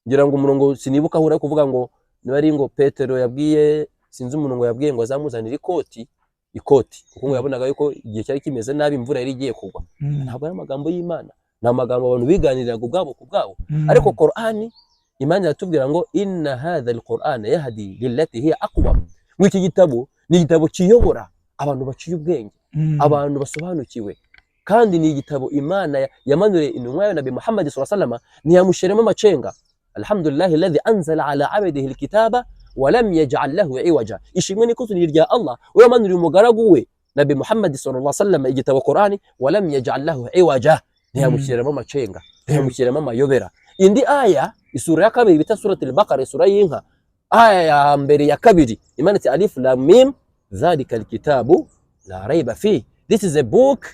B: ngira ngo umurongo sinibuka aho uri kuvuga ngo niba ari ngo Petero yabwiye, sinzi umurongo, yabwiye ngo azamuzanire ikoti kuko ngo yabonaga yuko igihe cyari kimeze nabi, imvura yari igiye kugwa. Ntabwo ari amagambo y'Imana, ni amagambo abantu biganiriraga ubwabo ku bwabo. Ariko Qur'ani, Imana iratubwira ngo inna hadha alquran yahdi lillati hiya aqwam, ngo iki gitabo ni igitabo kiyobora abantu baciye ubwenge, abantu basobanukiwe, kandi ni igitabo Imana yamanuriye intumwa yayo Nabi Muhammad sallallahu alaihi wasallam, ntiyamushyiramo amacenga. Alhamdulillahi alladhi anzala ala abdihi alkitaba wa lam yaj'al lahu iwaja, ishimwe n'ikuzo ni irya Allah we yamanuriye umugaragu we Nabi Muhammad sallallahu alaihi wasallam igitabo Qur'ani, wa lam yaj'al lahu iwaja, ntiyamushyiramo amacenga, ntiyamushyiramo amayobera. Indi aya, isura ya kabiri bita Surat al-Baqara, isura y'inka, aya ya mbere, ya kabiri, Imana iti alif lam mim dhalika alkitabu la raiba fi, this is a book,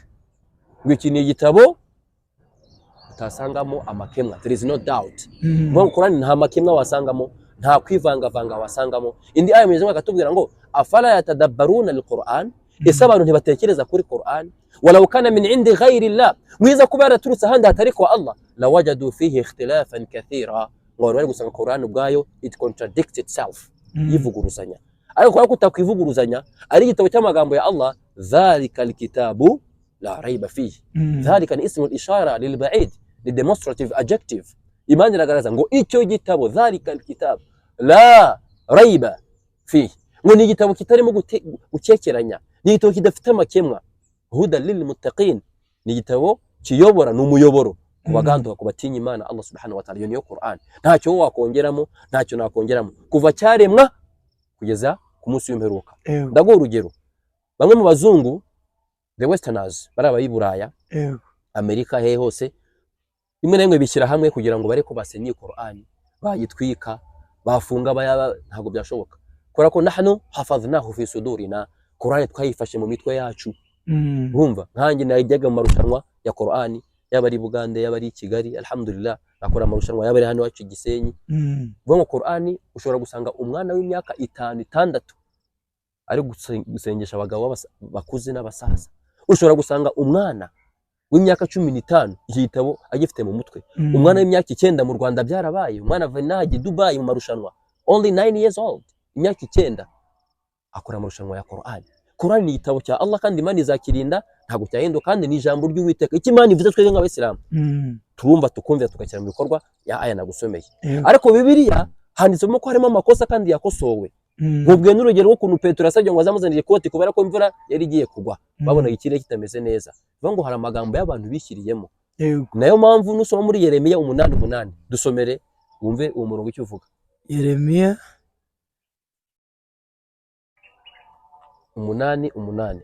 B: ngo iki ni igitabo utasangamo amakemwa, there is no doubt. Ngo Qur'an nta makemwa wasangamo, nta kwivangavanga wasangamo. Indi aya Mwenyezi Mungu akatubwira ngo afala yatadabbaruna alquran, ese abantu ntibatekereza kuri Qur'an? Walau kana min indi ghayri llah, mwiza kuba yaraturutse ahandi hatari kwa Allah, lawajadu fihi ikhtilafan kathira, ngo abantu bari gusanga Qur'an ubwayo it contradicts itself, yivuguruzanya. Ariko kubera ko utakwivuguruzanya ari igitabo cy'amagambo ya Allah, dhalika alkitabu la raiba fihi. Dhalika ni ismu ishara lilbaid, ni demonstrative adjective. Imana iragaragaza ngo icyo gitabo, dhalika alkitab la raiba fihi, ngo ni igitabo kitarimo gukekeranya, ni igitabo kidafite amakemwa. Huda lilmuttaqin, ni igitabo kiyobora, ni umuyoboro ku baganduka, ku batinya Imana Allah subhanahu wa ta'ala. Iyo niyo Qur'an, ntacyo wowe wakongeramo, ntacyo nakongeramo, kuva cyaremwa kugeza ku munsi w'imperuka. Ndaguha urugero, bamwe mu bazungu, the westerners, bari abayi Buraya, Amerika, hehe hose, rimwe na rimwe bishyira hamwe kugira ngo bareke ko basenye Qur'an, bayitwika, bafunga bayaba, ntabwo byashoboka kubera ko nahnu hafadhnahu fi sudurina, Qur'an twayifashe mu mitwe yacu. Urumva nkanjye najyaga mu marushanwa ya Qur'an, yaba ari Bugande, yaba ari i Kigali, alhamdulillah nakora amarushanwa, yaba ari hano iwacu i Gisenyi. Uvuga ngo Qur'an ushobora gusanga umwana w'imyaka 5, 6 ari gusengesha abagabo bakuze n'abasaza. Ushobora gusanga umwana w'imyaka 15 iki gitabo agifite mu mutwe. Umwana w'imyaka 9, mu Rwanda byarabaye, umwana ava inaha i Dubai mu marushanwa, only 9 years old, imyaka 9, akora amarushanwa ya Qur'an. Qur'an ni igitabo cya Allah kandi Imana izakirinda, ntabwo cyahinduka, kandi ni ijambo ry'Uwiteka. Icyo Imana ivuze twebwe nk'abayisilamu turumva, tukumvira, tugashyira mu bikorwa ya aya nagusomeye. Ariko Bibiliya handitsemo ko harimo amakosa kandi yakosowe. Nkubwiye n'urugero rw'ukuntu Petero yasabye ngo azamuzanire ikoti kubera ko imvura yari igiye kugwa, babonaga ikirere kitameze neza. Bivuga ngo hari amagambo y'abantu bishyiriyemo. Nayo mpamvu nusoma muri Yeremiya 8:8, dusomere wumve uwo murongo icyo uvuga.
C: Yeremiya
B: 8:8.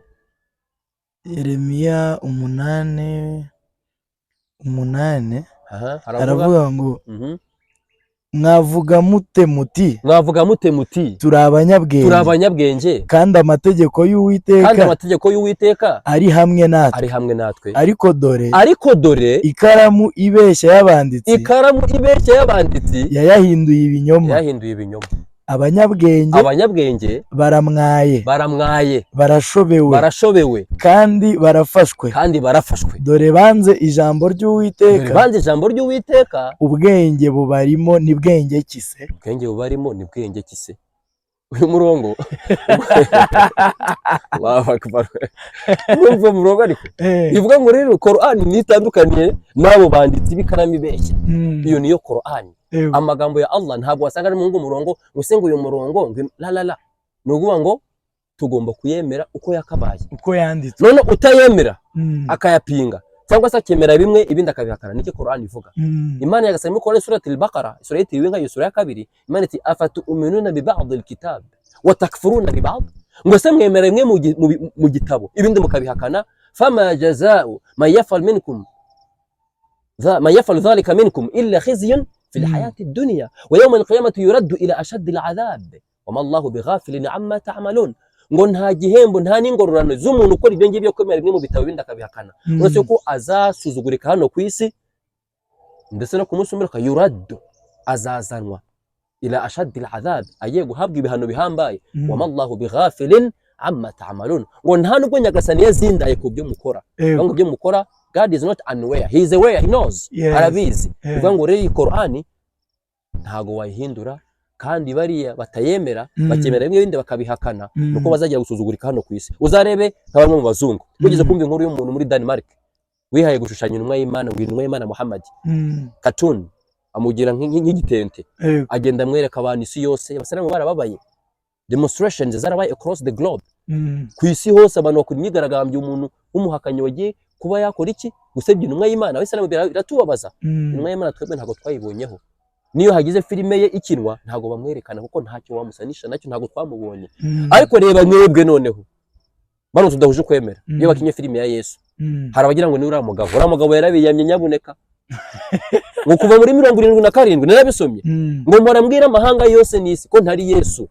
C: Yeremiya 8:8.
B: Aha haravuga
C: Aravuga ngo mwavuga mute muti
B: mwavuga mute muti
C: turi abanyabwenge,
B: turi abanyabwenge,
C: kandi amategeko
B: kandi
C: y'Uwiteka
B: amategeko y'Uwiteka
C: ari hamwe natwe,
B: ari hamwe natwe,
C: ariko dore
B: ariko dore
C: ikaramu ibeshya y'abanditsi
B: ikaramu ibeshya y'abanditsi
C: yayahinduye ibinyoma,
B: yahinduye ibinyoma.
C: Abanyabwenge
B: abanyabwenge
C: baramwaye,
B: baramwaye,
C: barashobewe,
B: barashobewe,
C: kandi barafashwe,
B: kandi barafashwe.
C: Dore banze ijambo
B: Dore
C: ry'Uwiteka,
B: banze ijambo ry'Uwiteka,
C: ubwenge bubarimo ni bwenge ki se?
B: Ubwenge bubarimo ni bwenge ki se? Uyu murongo, Allahu akbar, urumva murongo ariko bivuga ngo rero Qur'an nitandukaniye n'abo banditsi b'ikaramu ibeshya. Iyo niyo Qur'an. Amagambo ya Allah ntabwo wasanga ari mu murongo ngo se ngo uyu murongo ngo la la la, ni ukuvuga ngo tugomba kuyemera uko yakabaye,
C: uko yanditswe.
B: None utayemera akayapinga cyangwa se akemera bimwe ibindi akabihakana, nicyo Qur'an ivuga. Imana yagasaba muri Qur'an, surat al-Baqara, sura yitiriwe inka, iyo sura ya kabiri, Imana iti afatu'minuna bi ba'd al-kitab wa takfuruna bi ba'd, ngo se mwemera bimwe mu gitabo ibindi mukabihakana? Fama jaza'u man yaf'al minkum man yaf'al dhalika minkum illa khizyun fi al-hayati ad-dunya wa yawma al-qiyamati yuraddu ila ashaddi al-'adhab wa ma Allahu bighafilin amma ta'malun. Ngo nta gihembo, nta n'ingororano z'umuntu ukora ibyo ngibyo, kwemera bimwe mu bitabo bindi akabihakana, uretse ko azasuzugurika hano ku isi, ndetse no ku munsi w'imperuka يرد, azazanwa إلى أشد العذاب, agiye guhabwa ibihano bihambaye. وما الله بغافل عما تعملون, ngo nta nubwo Nyagasani yazindaye ku byo mukora. Bivuga ngo ibyo mukora, God is not unaware, he is aware, he knows, arabizi. Bivuga ngo rero iyi Korani ntago wayihindura, kandi bariya batayemera, bakemera bimwe bindi bakabihakana, nuko bazajya gusuzugurika hano ku isi. Uzarebe nka bamwe mu bazungu wigeze kumva inkuru y'umuntu muri Denmark wihaye gushushanya intumwa y'Imana, ngo intumwa y'Imana Muhammad, cartoon, amugira nk'igitente, agenda amwereka abantu isi yose. Abasilamu barababaye, demonstrations zarabaye across the globe, ku isi hose abantu bakora imyigaragambyo, umuntu w'umuhakanyi wagiye kuba yakora iki? Gusebya intumwa y'Imana. Abasilamu biratubabaza. Intumwa y'Imana twebwe ntabwo twayibonyeho. Niyo hagize filime ye ikinwa, ntabwo bamwerekana, kuko ntacyo wamusanisha nacyo, ntabwo twamubonye. Ariko reba mwebwe noneho bano tudahuje ukwemera, iyo bakinye filime ya Yesu, hari abagira ngo ni uriya mugabo. Uriya mugabo yarabiyamye nyabuneka, ngo kuva muri 77 narabisomye, ngo mpora mbwira amahanga yose n'isi ko ntari Yesu.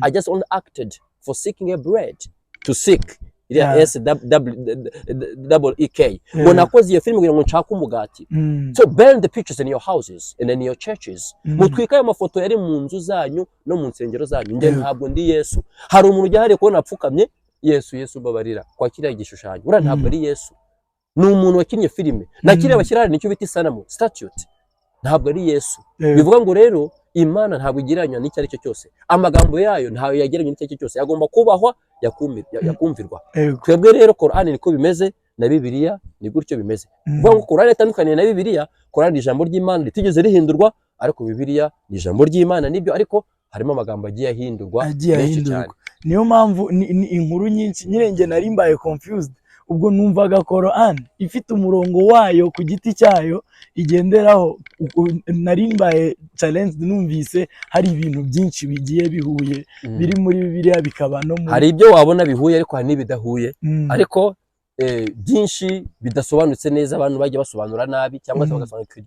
B: I just only acted for seeking a bread to seek, iriya S double E K, ngo nakoze iyo filime kugira ngo nshake umugati. So burn the pictures in your houses and in your churches, mutwike ayo mafoto yari mu nzu zanyu no mu nsengero zanyu. Njye ntabwo ndi Yesu. Hari umuntu ujya hariya kubona apfukamye, "Yesu, Yesu, mbabarira," kwa kiriya gishushanyo. Uriya ntabwo ari Yesu, ni umuntu wakinnye filime. Na kiriya bashyira hariya nicyo bita isanamu, statue, ntabwo ari Yesu. Bivuga ngo rero Imana ntabwo igereranywa n'icyo ari cyo cyose, amagambo yayo ntayo yagereranywa n'icyo ari cyo cyose, agomba kubahwa, yakumvirwa. Twebwe rero Korani niko bimeze, na Bibiliya ni gutyo bimeze. Kuvuga ngo Korani itandukaniye na Bibiliya, Korani ni ijambo ry'Imana ritigeze rihindurwa, ariko Bibiliya ni ijambo ry'Imana nibyo, ariko harimo amagambo agiye ahindurwa
C: Agiye
B: menshi
C: ahindurwa.
B: cyane.
C: Niyo mpamvu ni inkuru nyinshi nyine njye nari mbaye confused ubwo numvaga Quran ifite umurongo wayo ku giti cyayo igenderaho. Nari mbaye challenged numvise hari ibintu byinshi bigiye bihuye, biri muri Bibiliya bikaba no muri
B: Hari ibyo wabona bihuye, ariko hari n'ibidahuye, ariko byinshi bidasobanutse neza, abantu bajya basobanura nabi cyangwa se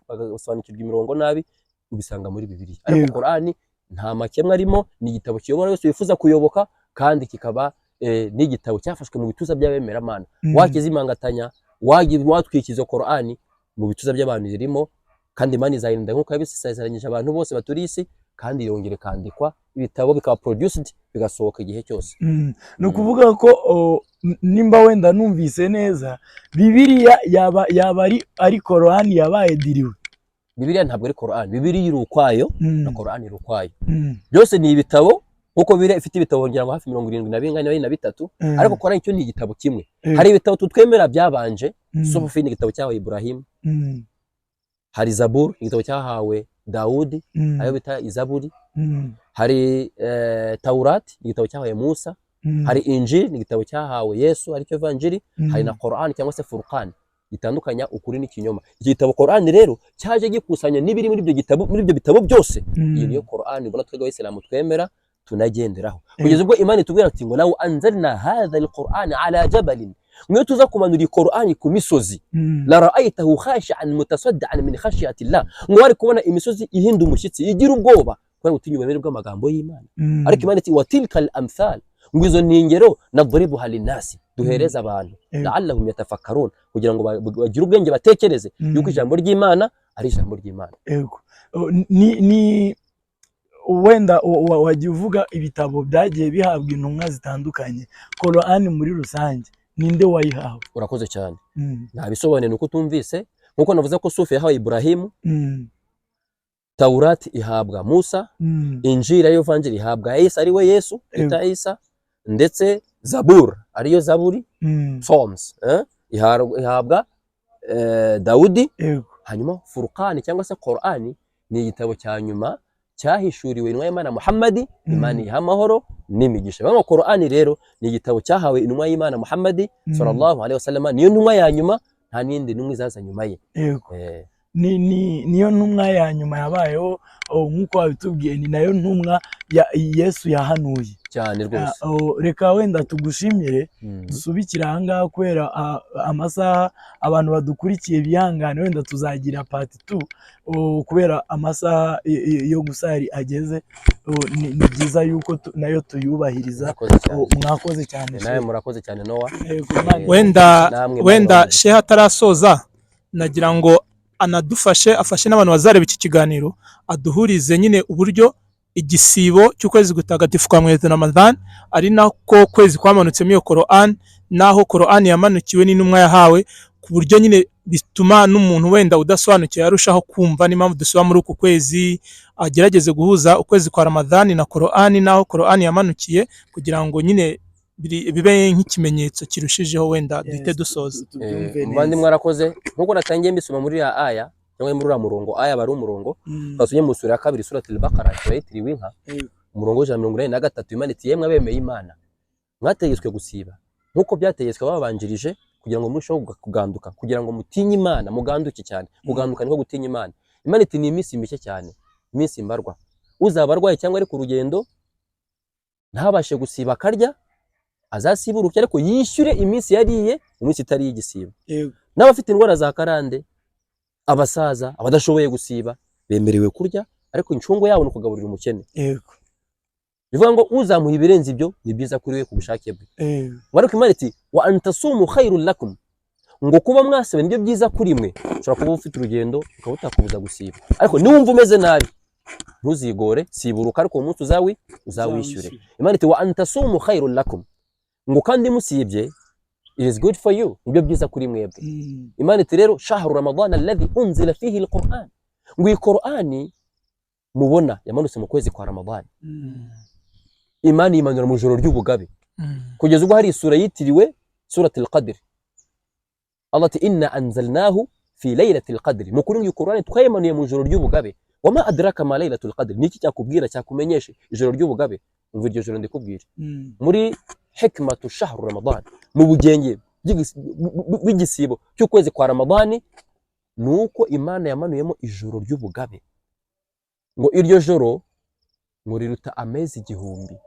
B: bagasobanukirwa imirongo nabi, ubisanga muri Bibiliya. Ariko Korani nta makemwa arimo, ni igitabo kiyobora wese wifuza kuyoboka, kandi kikaba n'igitabo cyafashwe mu bituza by'abemeramana. Wakizimangatanya, watwikiza Korani mu bituza by'abantu irimo, kandi Imana izayirinda nk'uko yabisezeranyije abantu bose baturiye isi, kandi irongera ikandikwa, ibitabo bikaba produced, bigasohoka igihe cyose.
C: Ni ukuvuga ko nimba wenda numvise neza, Bibiliya yaba ari Korani yabaye diriwe.
B: Bibiliya ntabwo ari Korani. Bibiliya iri ukwayo, na Korani iri ukwayo. Byose ni ibitabo, nkuko Bibiliya ifite ibitabo ngira ngo hafi 70 na bingahe na bitatu, ariko Korani cyo ni igitabo kimwe. Hari ibitabo tutwemera byabanje. Suhufi ni igitabo cyahawe Ibrahim. Hari Zabur, igitabo cyahawe Dawudi, ayo bita Izaburi. Hari Taurat, igitabo cyahawe Musa. Hari Injili, ni igitabo cyahawe Yesu, aricyo Evanjili. Hari na Quran cyangwa se Furqan, gitandukanya ukuri n'ikinyoma. Iki gitabo Quran rero cyaje gikusanya n'ibiri muri ibyo gitabo, muri ibyo bitabo byose. Iyi niyo Quran ubona twebwe Abayisilamu twemera, tunagenderaho, kugeza ubwo Imana itubwira ati ngo لو أنزلنا هذا القرآن على جبل, mwe tuza kumanura iyi Quran ku misozi, لرأيته خاشعا متصدعا من خشية الله, ngo wari kubona imisozi ihinda umushyitsi, igira ubwoba kubera gutinya uburemere bw'amagambo y'Imana. Ariko Imana iti وتلك الأمثال, ngo izo ni ingero, نضربها للناس, duhereza abantu, لعلهم يتفكرون, kugira ngo bagire ubwenge, batekereze yuko ijambo ry'Imana ari ijambo ry'Imana.
C: Yego. Ni wenda wagiye uvuga ibitabo byagiye bihabwa intumwa zitandukanye. Korani muri rusange ninde wayihawe?
B: Urakoze cyane. Nta bisobanuye, ni uko utumvise. Nkuko navuze ko Sufi yahawe Iburahimu, Taurati ihabwa Musa, Injili ariyo Vanjili ihabwa Isa, ari we Yesu bita Isa, ndetse Zabur ariyo Zaburi, Psalms, ihabwa Dawudi. Hanyuma Furqani cyangwa se Qur'ani ni igitabo cya nyuma cyahishuriwe intumwa y'Imana Muhammadi, Imana iha amahoro n'imigisha. Bamwe Qur'ani rero ni igitabo cyahawe intumwa y'Imana Muhammadi صلى الله عليه وسلم, niyo ntumwa ya nyuma, nta n'indi ntumwa izaza nyuma ye.
C: Niyo ntumwa ya nyuma yabayeho, nk'uko wabitubwiye, ni nayo ntumwa ya Yesu yahanuye.
B: Cyane rwose.
C: Reka wenda tugushimire, dusubikire ahangaha kubera amasaha. Abantu badukurikiye bihangane, wenda tuzagira part 2 kubera amasaha yo gusari ageze. Ni byiza yuko nayo tuyubahiriza.
B: Murakoze cyane.
C: Mwakoze cyane.
B: Nawe murakoze cyane, Nowa.
C: Yego, Imana.
A: Wenda
B: Namwe
A: wenda
B: mwakoze.
A: Shehe atarasoza, nagira ngo anadufashe, afashe n'abantu bazareba iki kiganiro, aduhurize nyine uburyo igisibo cy'ukwezi gutagatifu kwa mwezi Ramadan ari nako kwezi kwamanutsemo iyo Quran, naho Quran yamanukiwe n'intumwa yahawe, ku buryo nyine bituma n'umuntu wenda udasobanukiwe arushaho kumva n'impamvu dusiba muri uku kwezi, agerageze guhuza ukwezi kwa Ramadan na Quran naho Quran yamanukiye, kugira ngo nyine bibe nk'ikimenyetso kirushijeho, wenda duhite dusoza.
C: Tubyumve neza.
B: Muvandimwe, mwarakoze. Nk'uko natangiye mbisoma muri ya aya cyangwa muri uriya murongo, aya aba ari umurongo twasomye mu sura ya kabiri, Suratul Baqara, isura yitiriwe inka, umurongo wa 183. Imana iti: "Yemwe abemeye Imana, mwategetswe gusiba nk'uko byategetswe ababanjirije, kugira ngo murusheho kuganduka, kugira ngo mutinye Imana, muganduke cyane." Kuganduka niko gutinya Imana. Imana iti: "Ni iminsi mike cyane, iminsi mbarwa. Uzaba arwaye cyangwa ari ku rugendo ntabashe gusiba akarya, azasiburuke ariko yishyure iminsi yariye mu minsi itari iy'igisibo." N'abafite indwara za karande, abasaza, abadashoboye gusiba, bemerewe kurya, ariko incungu yabo ni ukugaburira umukene. Bivuga ngo uzamuha ibirenze ibyo ni byiza kuri we ku bushake bwe. Ariko Imana iti: "Wa antasumu khairul lakum", ngo kuba mwasiba nibyo byiza kuri mwe. Ushobora kuba ufite urugendo ukaba utakubuza gusiba, ariko niwumva umeze nabi ntuzigore, siburuka, ariko uwo munsi uzawishyure. Imana iti: "Wa antasumu khairul lakum", ngo kandi musibye, it is good for you, nibyo byiza kuri mwebwe. Imana iti rero: "Shahru Ramadan alladhi unzila fihi alquran", ngo iyi Qur'ani mubona yamanutse mu kwezi kwa Ramadan. Imana imanura mu ijoro ry'ubugabe, kugeza ubwo hari isura yitiriwe Surat al-Qadr. Allah ati: "Inna anzalnahu fi laylatil qadr", mu kuri ngo Qur'ani twayemanuye mu ijoro ry'ubugabe. "Wama adraka ma laylatul qadr", niki cyakubwira, cyakumenyesha ijoro ry'ubugabe? Umva iryo joro ndikubwira. Muri hikmatu shahru Ramadan, mu bugenge bw'igisibo cy'ukwezi kwa Ramadani, ni uko Imana yamanuyemo ijoro ry'ubugabe, ngo iryo joro ngo riruta amezi 1000.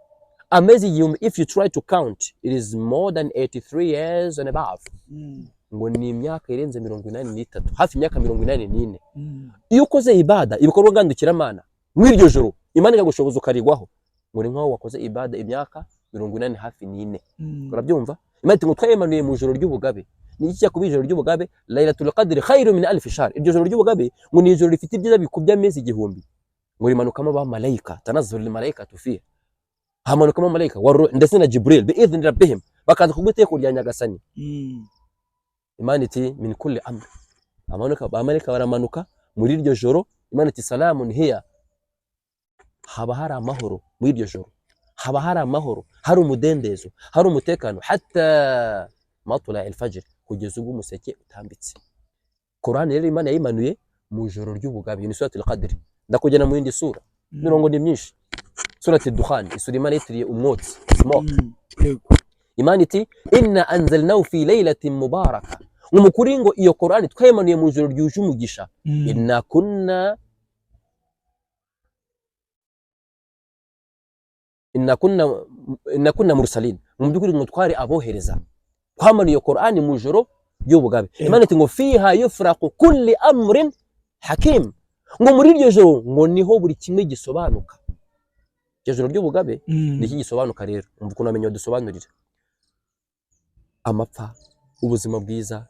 B: Amezi 1000, if you try to count, it is more than 83 years and above. Ngo ni imyaka irenze 83, hafi imyaka 84. Iyo ukoze ibada, ibikorwa ngandukiramanana muri iryo joro, Imana ikagushoboza ukarigwaho, ngo ni nkaho wakoze ibada imyaka 80 hafi n'ine. Urabyumva? Imana iti ngo twayemanuye mu ijoro ry'ubugabe. Ni iki cyakuba ijoro ry'ubugabe? Laylatul Qadri khairu min alfi shahr. Iryo joro ry'ubugabe ngo ni ijoro rifite ibyiza bikubye amezi 1000. Ngo rimanukamo abamalayika, tanazzalul malaikatu fiha, hamanukamo malayika ndetse na Jibril, bi idhni rabbihim, bakaza kubw'iteko rya Nyagasani. Imana iti: "Min kulli amr", amanuka, abamarayika baramanuka muri iryo joro. Imana iti: "Salamun hiya", haba hari amahoro muri iryo joro, haba hari amahoro, hari umudendezo, hari umutekano, hatta matla alfajr, kugeza ubwo umuseke utambitse. Qur'an rero Imana yayimanuye mu ijoro ry'ubugabe, ni Suratul Qadr. Ndakujyana mu yindi sura, mirongo ni myinshi. Surati Dukhan, isura Imana yitiriye umwotsi, smoke. Imana iti: "Inna anzalnahu fi laylatin mubaraka", ngo mukuri ngo iyo Qur'an twayimanuye mu ijoro ryuje umugisha. Inna kunna mursalin, mu by'ukuri ngo twari abohereza, twamanuye iyo Qur'an mu ijoro ry'ubugabe. Imana iti ngo fiha yufraqu kulli amrin hakim, ngo muri iryo joro ngo niho buri kimwe gisobanuka. Iryo joro ry'ubugabe ni iki gisobanuka rero? Umva ukuntu bamenya badusobanurira amapfa, ubuzima bwiza,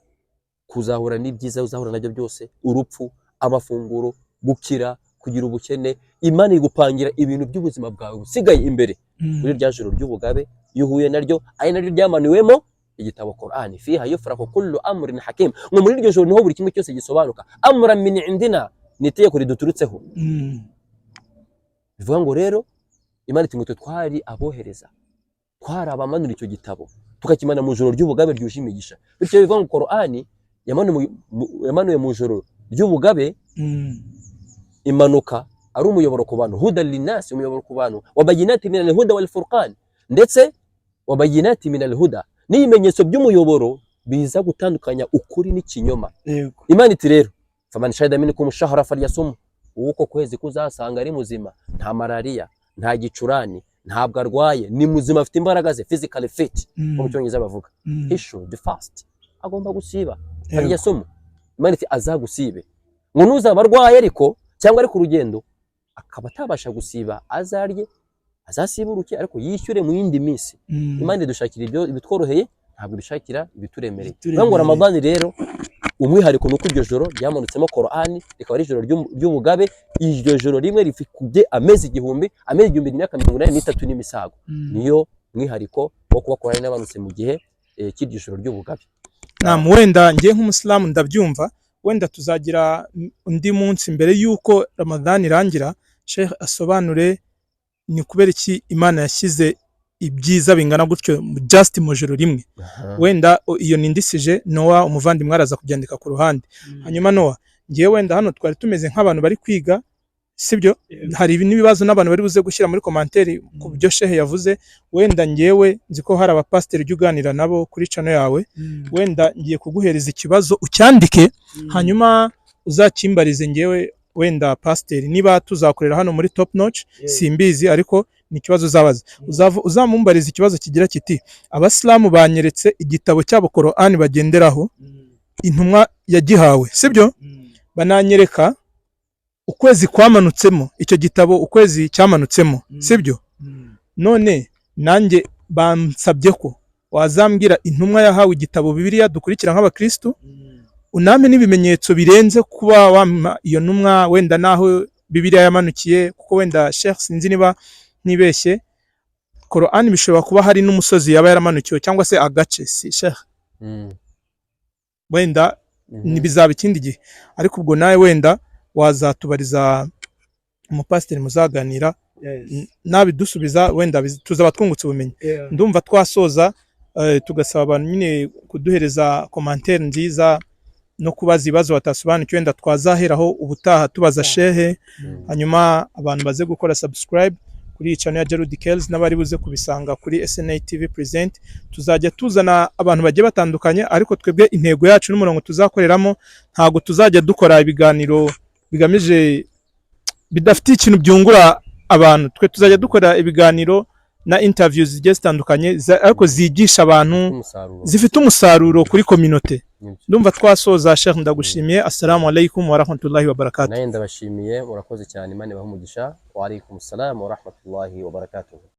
B: kuzahura n'ibyiza uzahura nabyo byose, urupfu, amafunguro, gukira, kugira ubukene. Imana igupangira ibintu by'ubuzima bwawe busigaye imbere muri rya joro ry'ubugabe. Iyo uhuye naryo, ari naryo ryamanuwemo igitabo Qur'an, fiha yufraku kullu amrin hakim, ngo muri iryo joro niho buri kimwe cyose gisobanuka. Amran min indina, ni itegeko riduturutseho. Bivuga ngo rero Imana iti ngo twe twari abohereza, twari abamanura icyo gitabo, tukakimana mu ijoro ry'ubugabe ryuje imigisha. Bityo bivuga ngo Qur'ani yamanuwe mu ijoro ry'ubugabe, imanuka ari umuyoboro ku bantu, huda linasi, umuyoboro ku bantu, wabayinati min alhuda wal furqan, ndetse wabayinati min alhuda, n'ibimenyetso by'umuyoboro biza gutandukanya ukuri n'ikinyoma. Imana iti rero: Faman shahida minkum shahra falyasum, uko kwezi kuzasanga ari muzima, nta malariya, nta gicurane, ntabwo arwaye, ni muzima, afite imbaraga ze, physically fit nko mu Cyongereza bavuga, he should fast, agomba gusiba. Falyasum, Imana iti azagusibe. Ngo nuzaba arwaye ariko cyangwa ari ku rugendo akaba atabasha gusiba, azarye, azasiburuke, ariko yishyure mu yindi minsi. Imana idushakira ibyo ibitworoheye, ntabwo idushakira ibituremereye.
C: Ibituremereye.
B: Ngo Ramadani rero umwihariko ni uko iryo joro ryamanutsemo Korani, rikaba ari ijoro ry'ubugabe. Iryo joro rimwe rikubye amezi 1000. Amezi 1000 ni imyaka 83 n'imisago. Niyo mwihariko wo kuba Korani yamanutse mu gihe cy'iryo joro ry'ubugabe.
A: Naam, wenda ngiye nk'umusilamu ndabyumva. Wenda tuzagira undi munsi mbere y'uko Ramadhan irangira, Sheikh asobanure ni kubera iki Imana yashyize ibyiza bingana gutyo just mu joro rimwe. Wenda iyo nindisije Noah, umuvandimwe, araza kubyandika ku ruhande. Hanyuma Noah, ngiye wenda hano twari tumeze nk'abantu bari kwiga, sibyo? Hari n'ibibazo n'abantu bari buze gushyira muri commentaire ku byo Sheikh yavuze. Wenda ngewe nzi ko hari abapasiteri ujya uganira nabo kuri channel yawe. Wenda ngiye kuguhereza ikibazo ucyandike, hanyuma uzakimbarize ngewe. Wenda pasiteri niba tuzakorera hano muri Top Notch simbizi, ariko ni ikibazo uzabaza. Uzamumbariza ikibazo kigira kiti: "Abasilamu banyeretse igitabo cyabo Korani bagenderaho, intumwa yagihawe, sibyo? Bananyereka ukwezi kwamanutsemo icyo gitabo, ukwezi cyamanutsemo, sibyo? None nanjye bansabye ko wazambwira intumwa yahawe igitabo Bibiliya dukurikira nk'abakristu, unampe n'ibimenyetso birenze kuba wampa iyo ntumwa, wenda naho Bibiliya yamanukiye." Kuko wenda Sheikh, sinzi niba ntibeshye, Korani bishobora kuba hari n'umusozi yaba yaramanukiwe cyangwa se agace, si Sheikh? Wenda bizaba ikindi gihe, ariko ubwo nawe wenda wazatubariza umupasiteri muzaganira. Nabidusubiza wenda tuzaba twungutse ubumenyi. Ndumva twasoza, tugasaba abantu nyine kuduhereza commentaire nziza no kubaza ibibazo batasobanukiwe, wenda twazaheraho ubutaha tubaza shehe. Hanyuma abantu baze gukora subscribe kuri iyi channel ya Gerald Kells n'abari buze kubisanga kuri SNA TV Present. Tuzajya tuzana abantu bagiye batandukanye, ariko twebwe intego yacu n'umurongo tuzakoreramo, ntabwo tuzajya dukora ibiganiro bigamije bidafite ikintu byungura abantu. Twe tuzajya dukora ibiganiro na interviews zigiye zitandukanye, ariko zigisha abantu,
B: umusaruro,
A: zifite umusaruro kuri communauté.
B: Nibyo.
A: Ndumva twasoza. Sheikh, ndagushimiye. Assalamu alaikum wa rahmatullahi wa barakatuh.
B: Nawe ndabashimiye, murakoze cyane, Imana ibahe umugisha. Wa alaikum salam wa rahmatullahi wa barakatuh.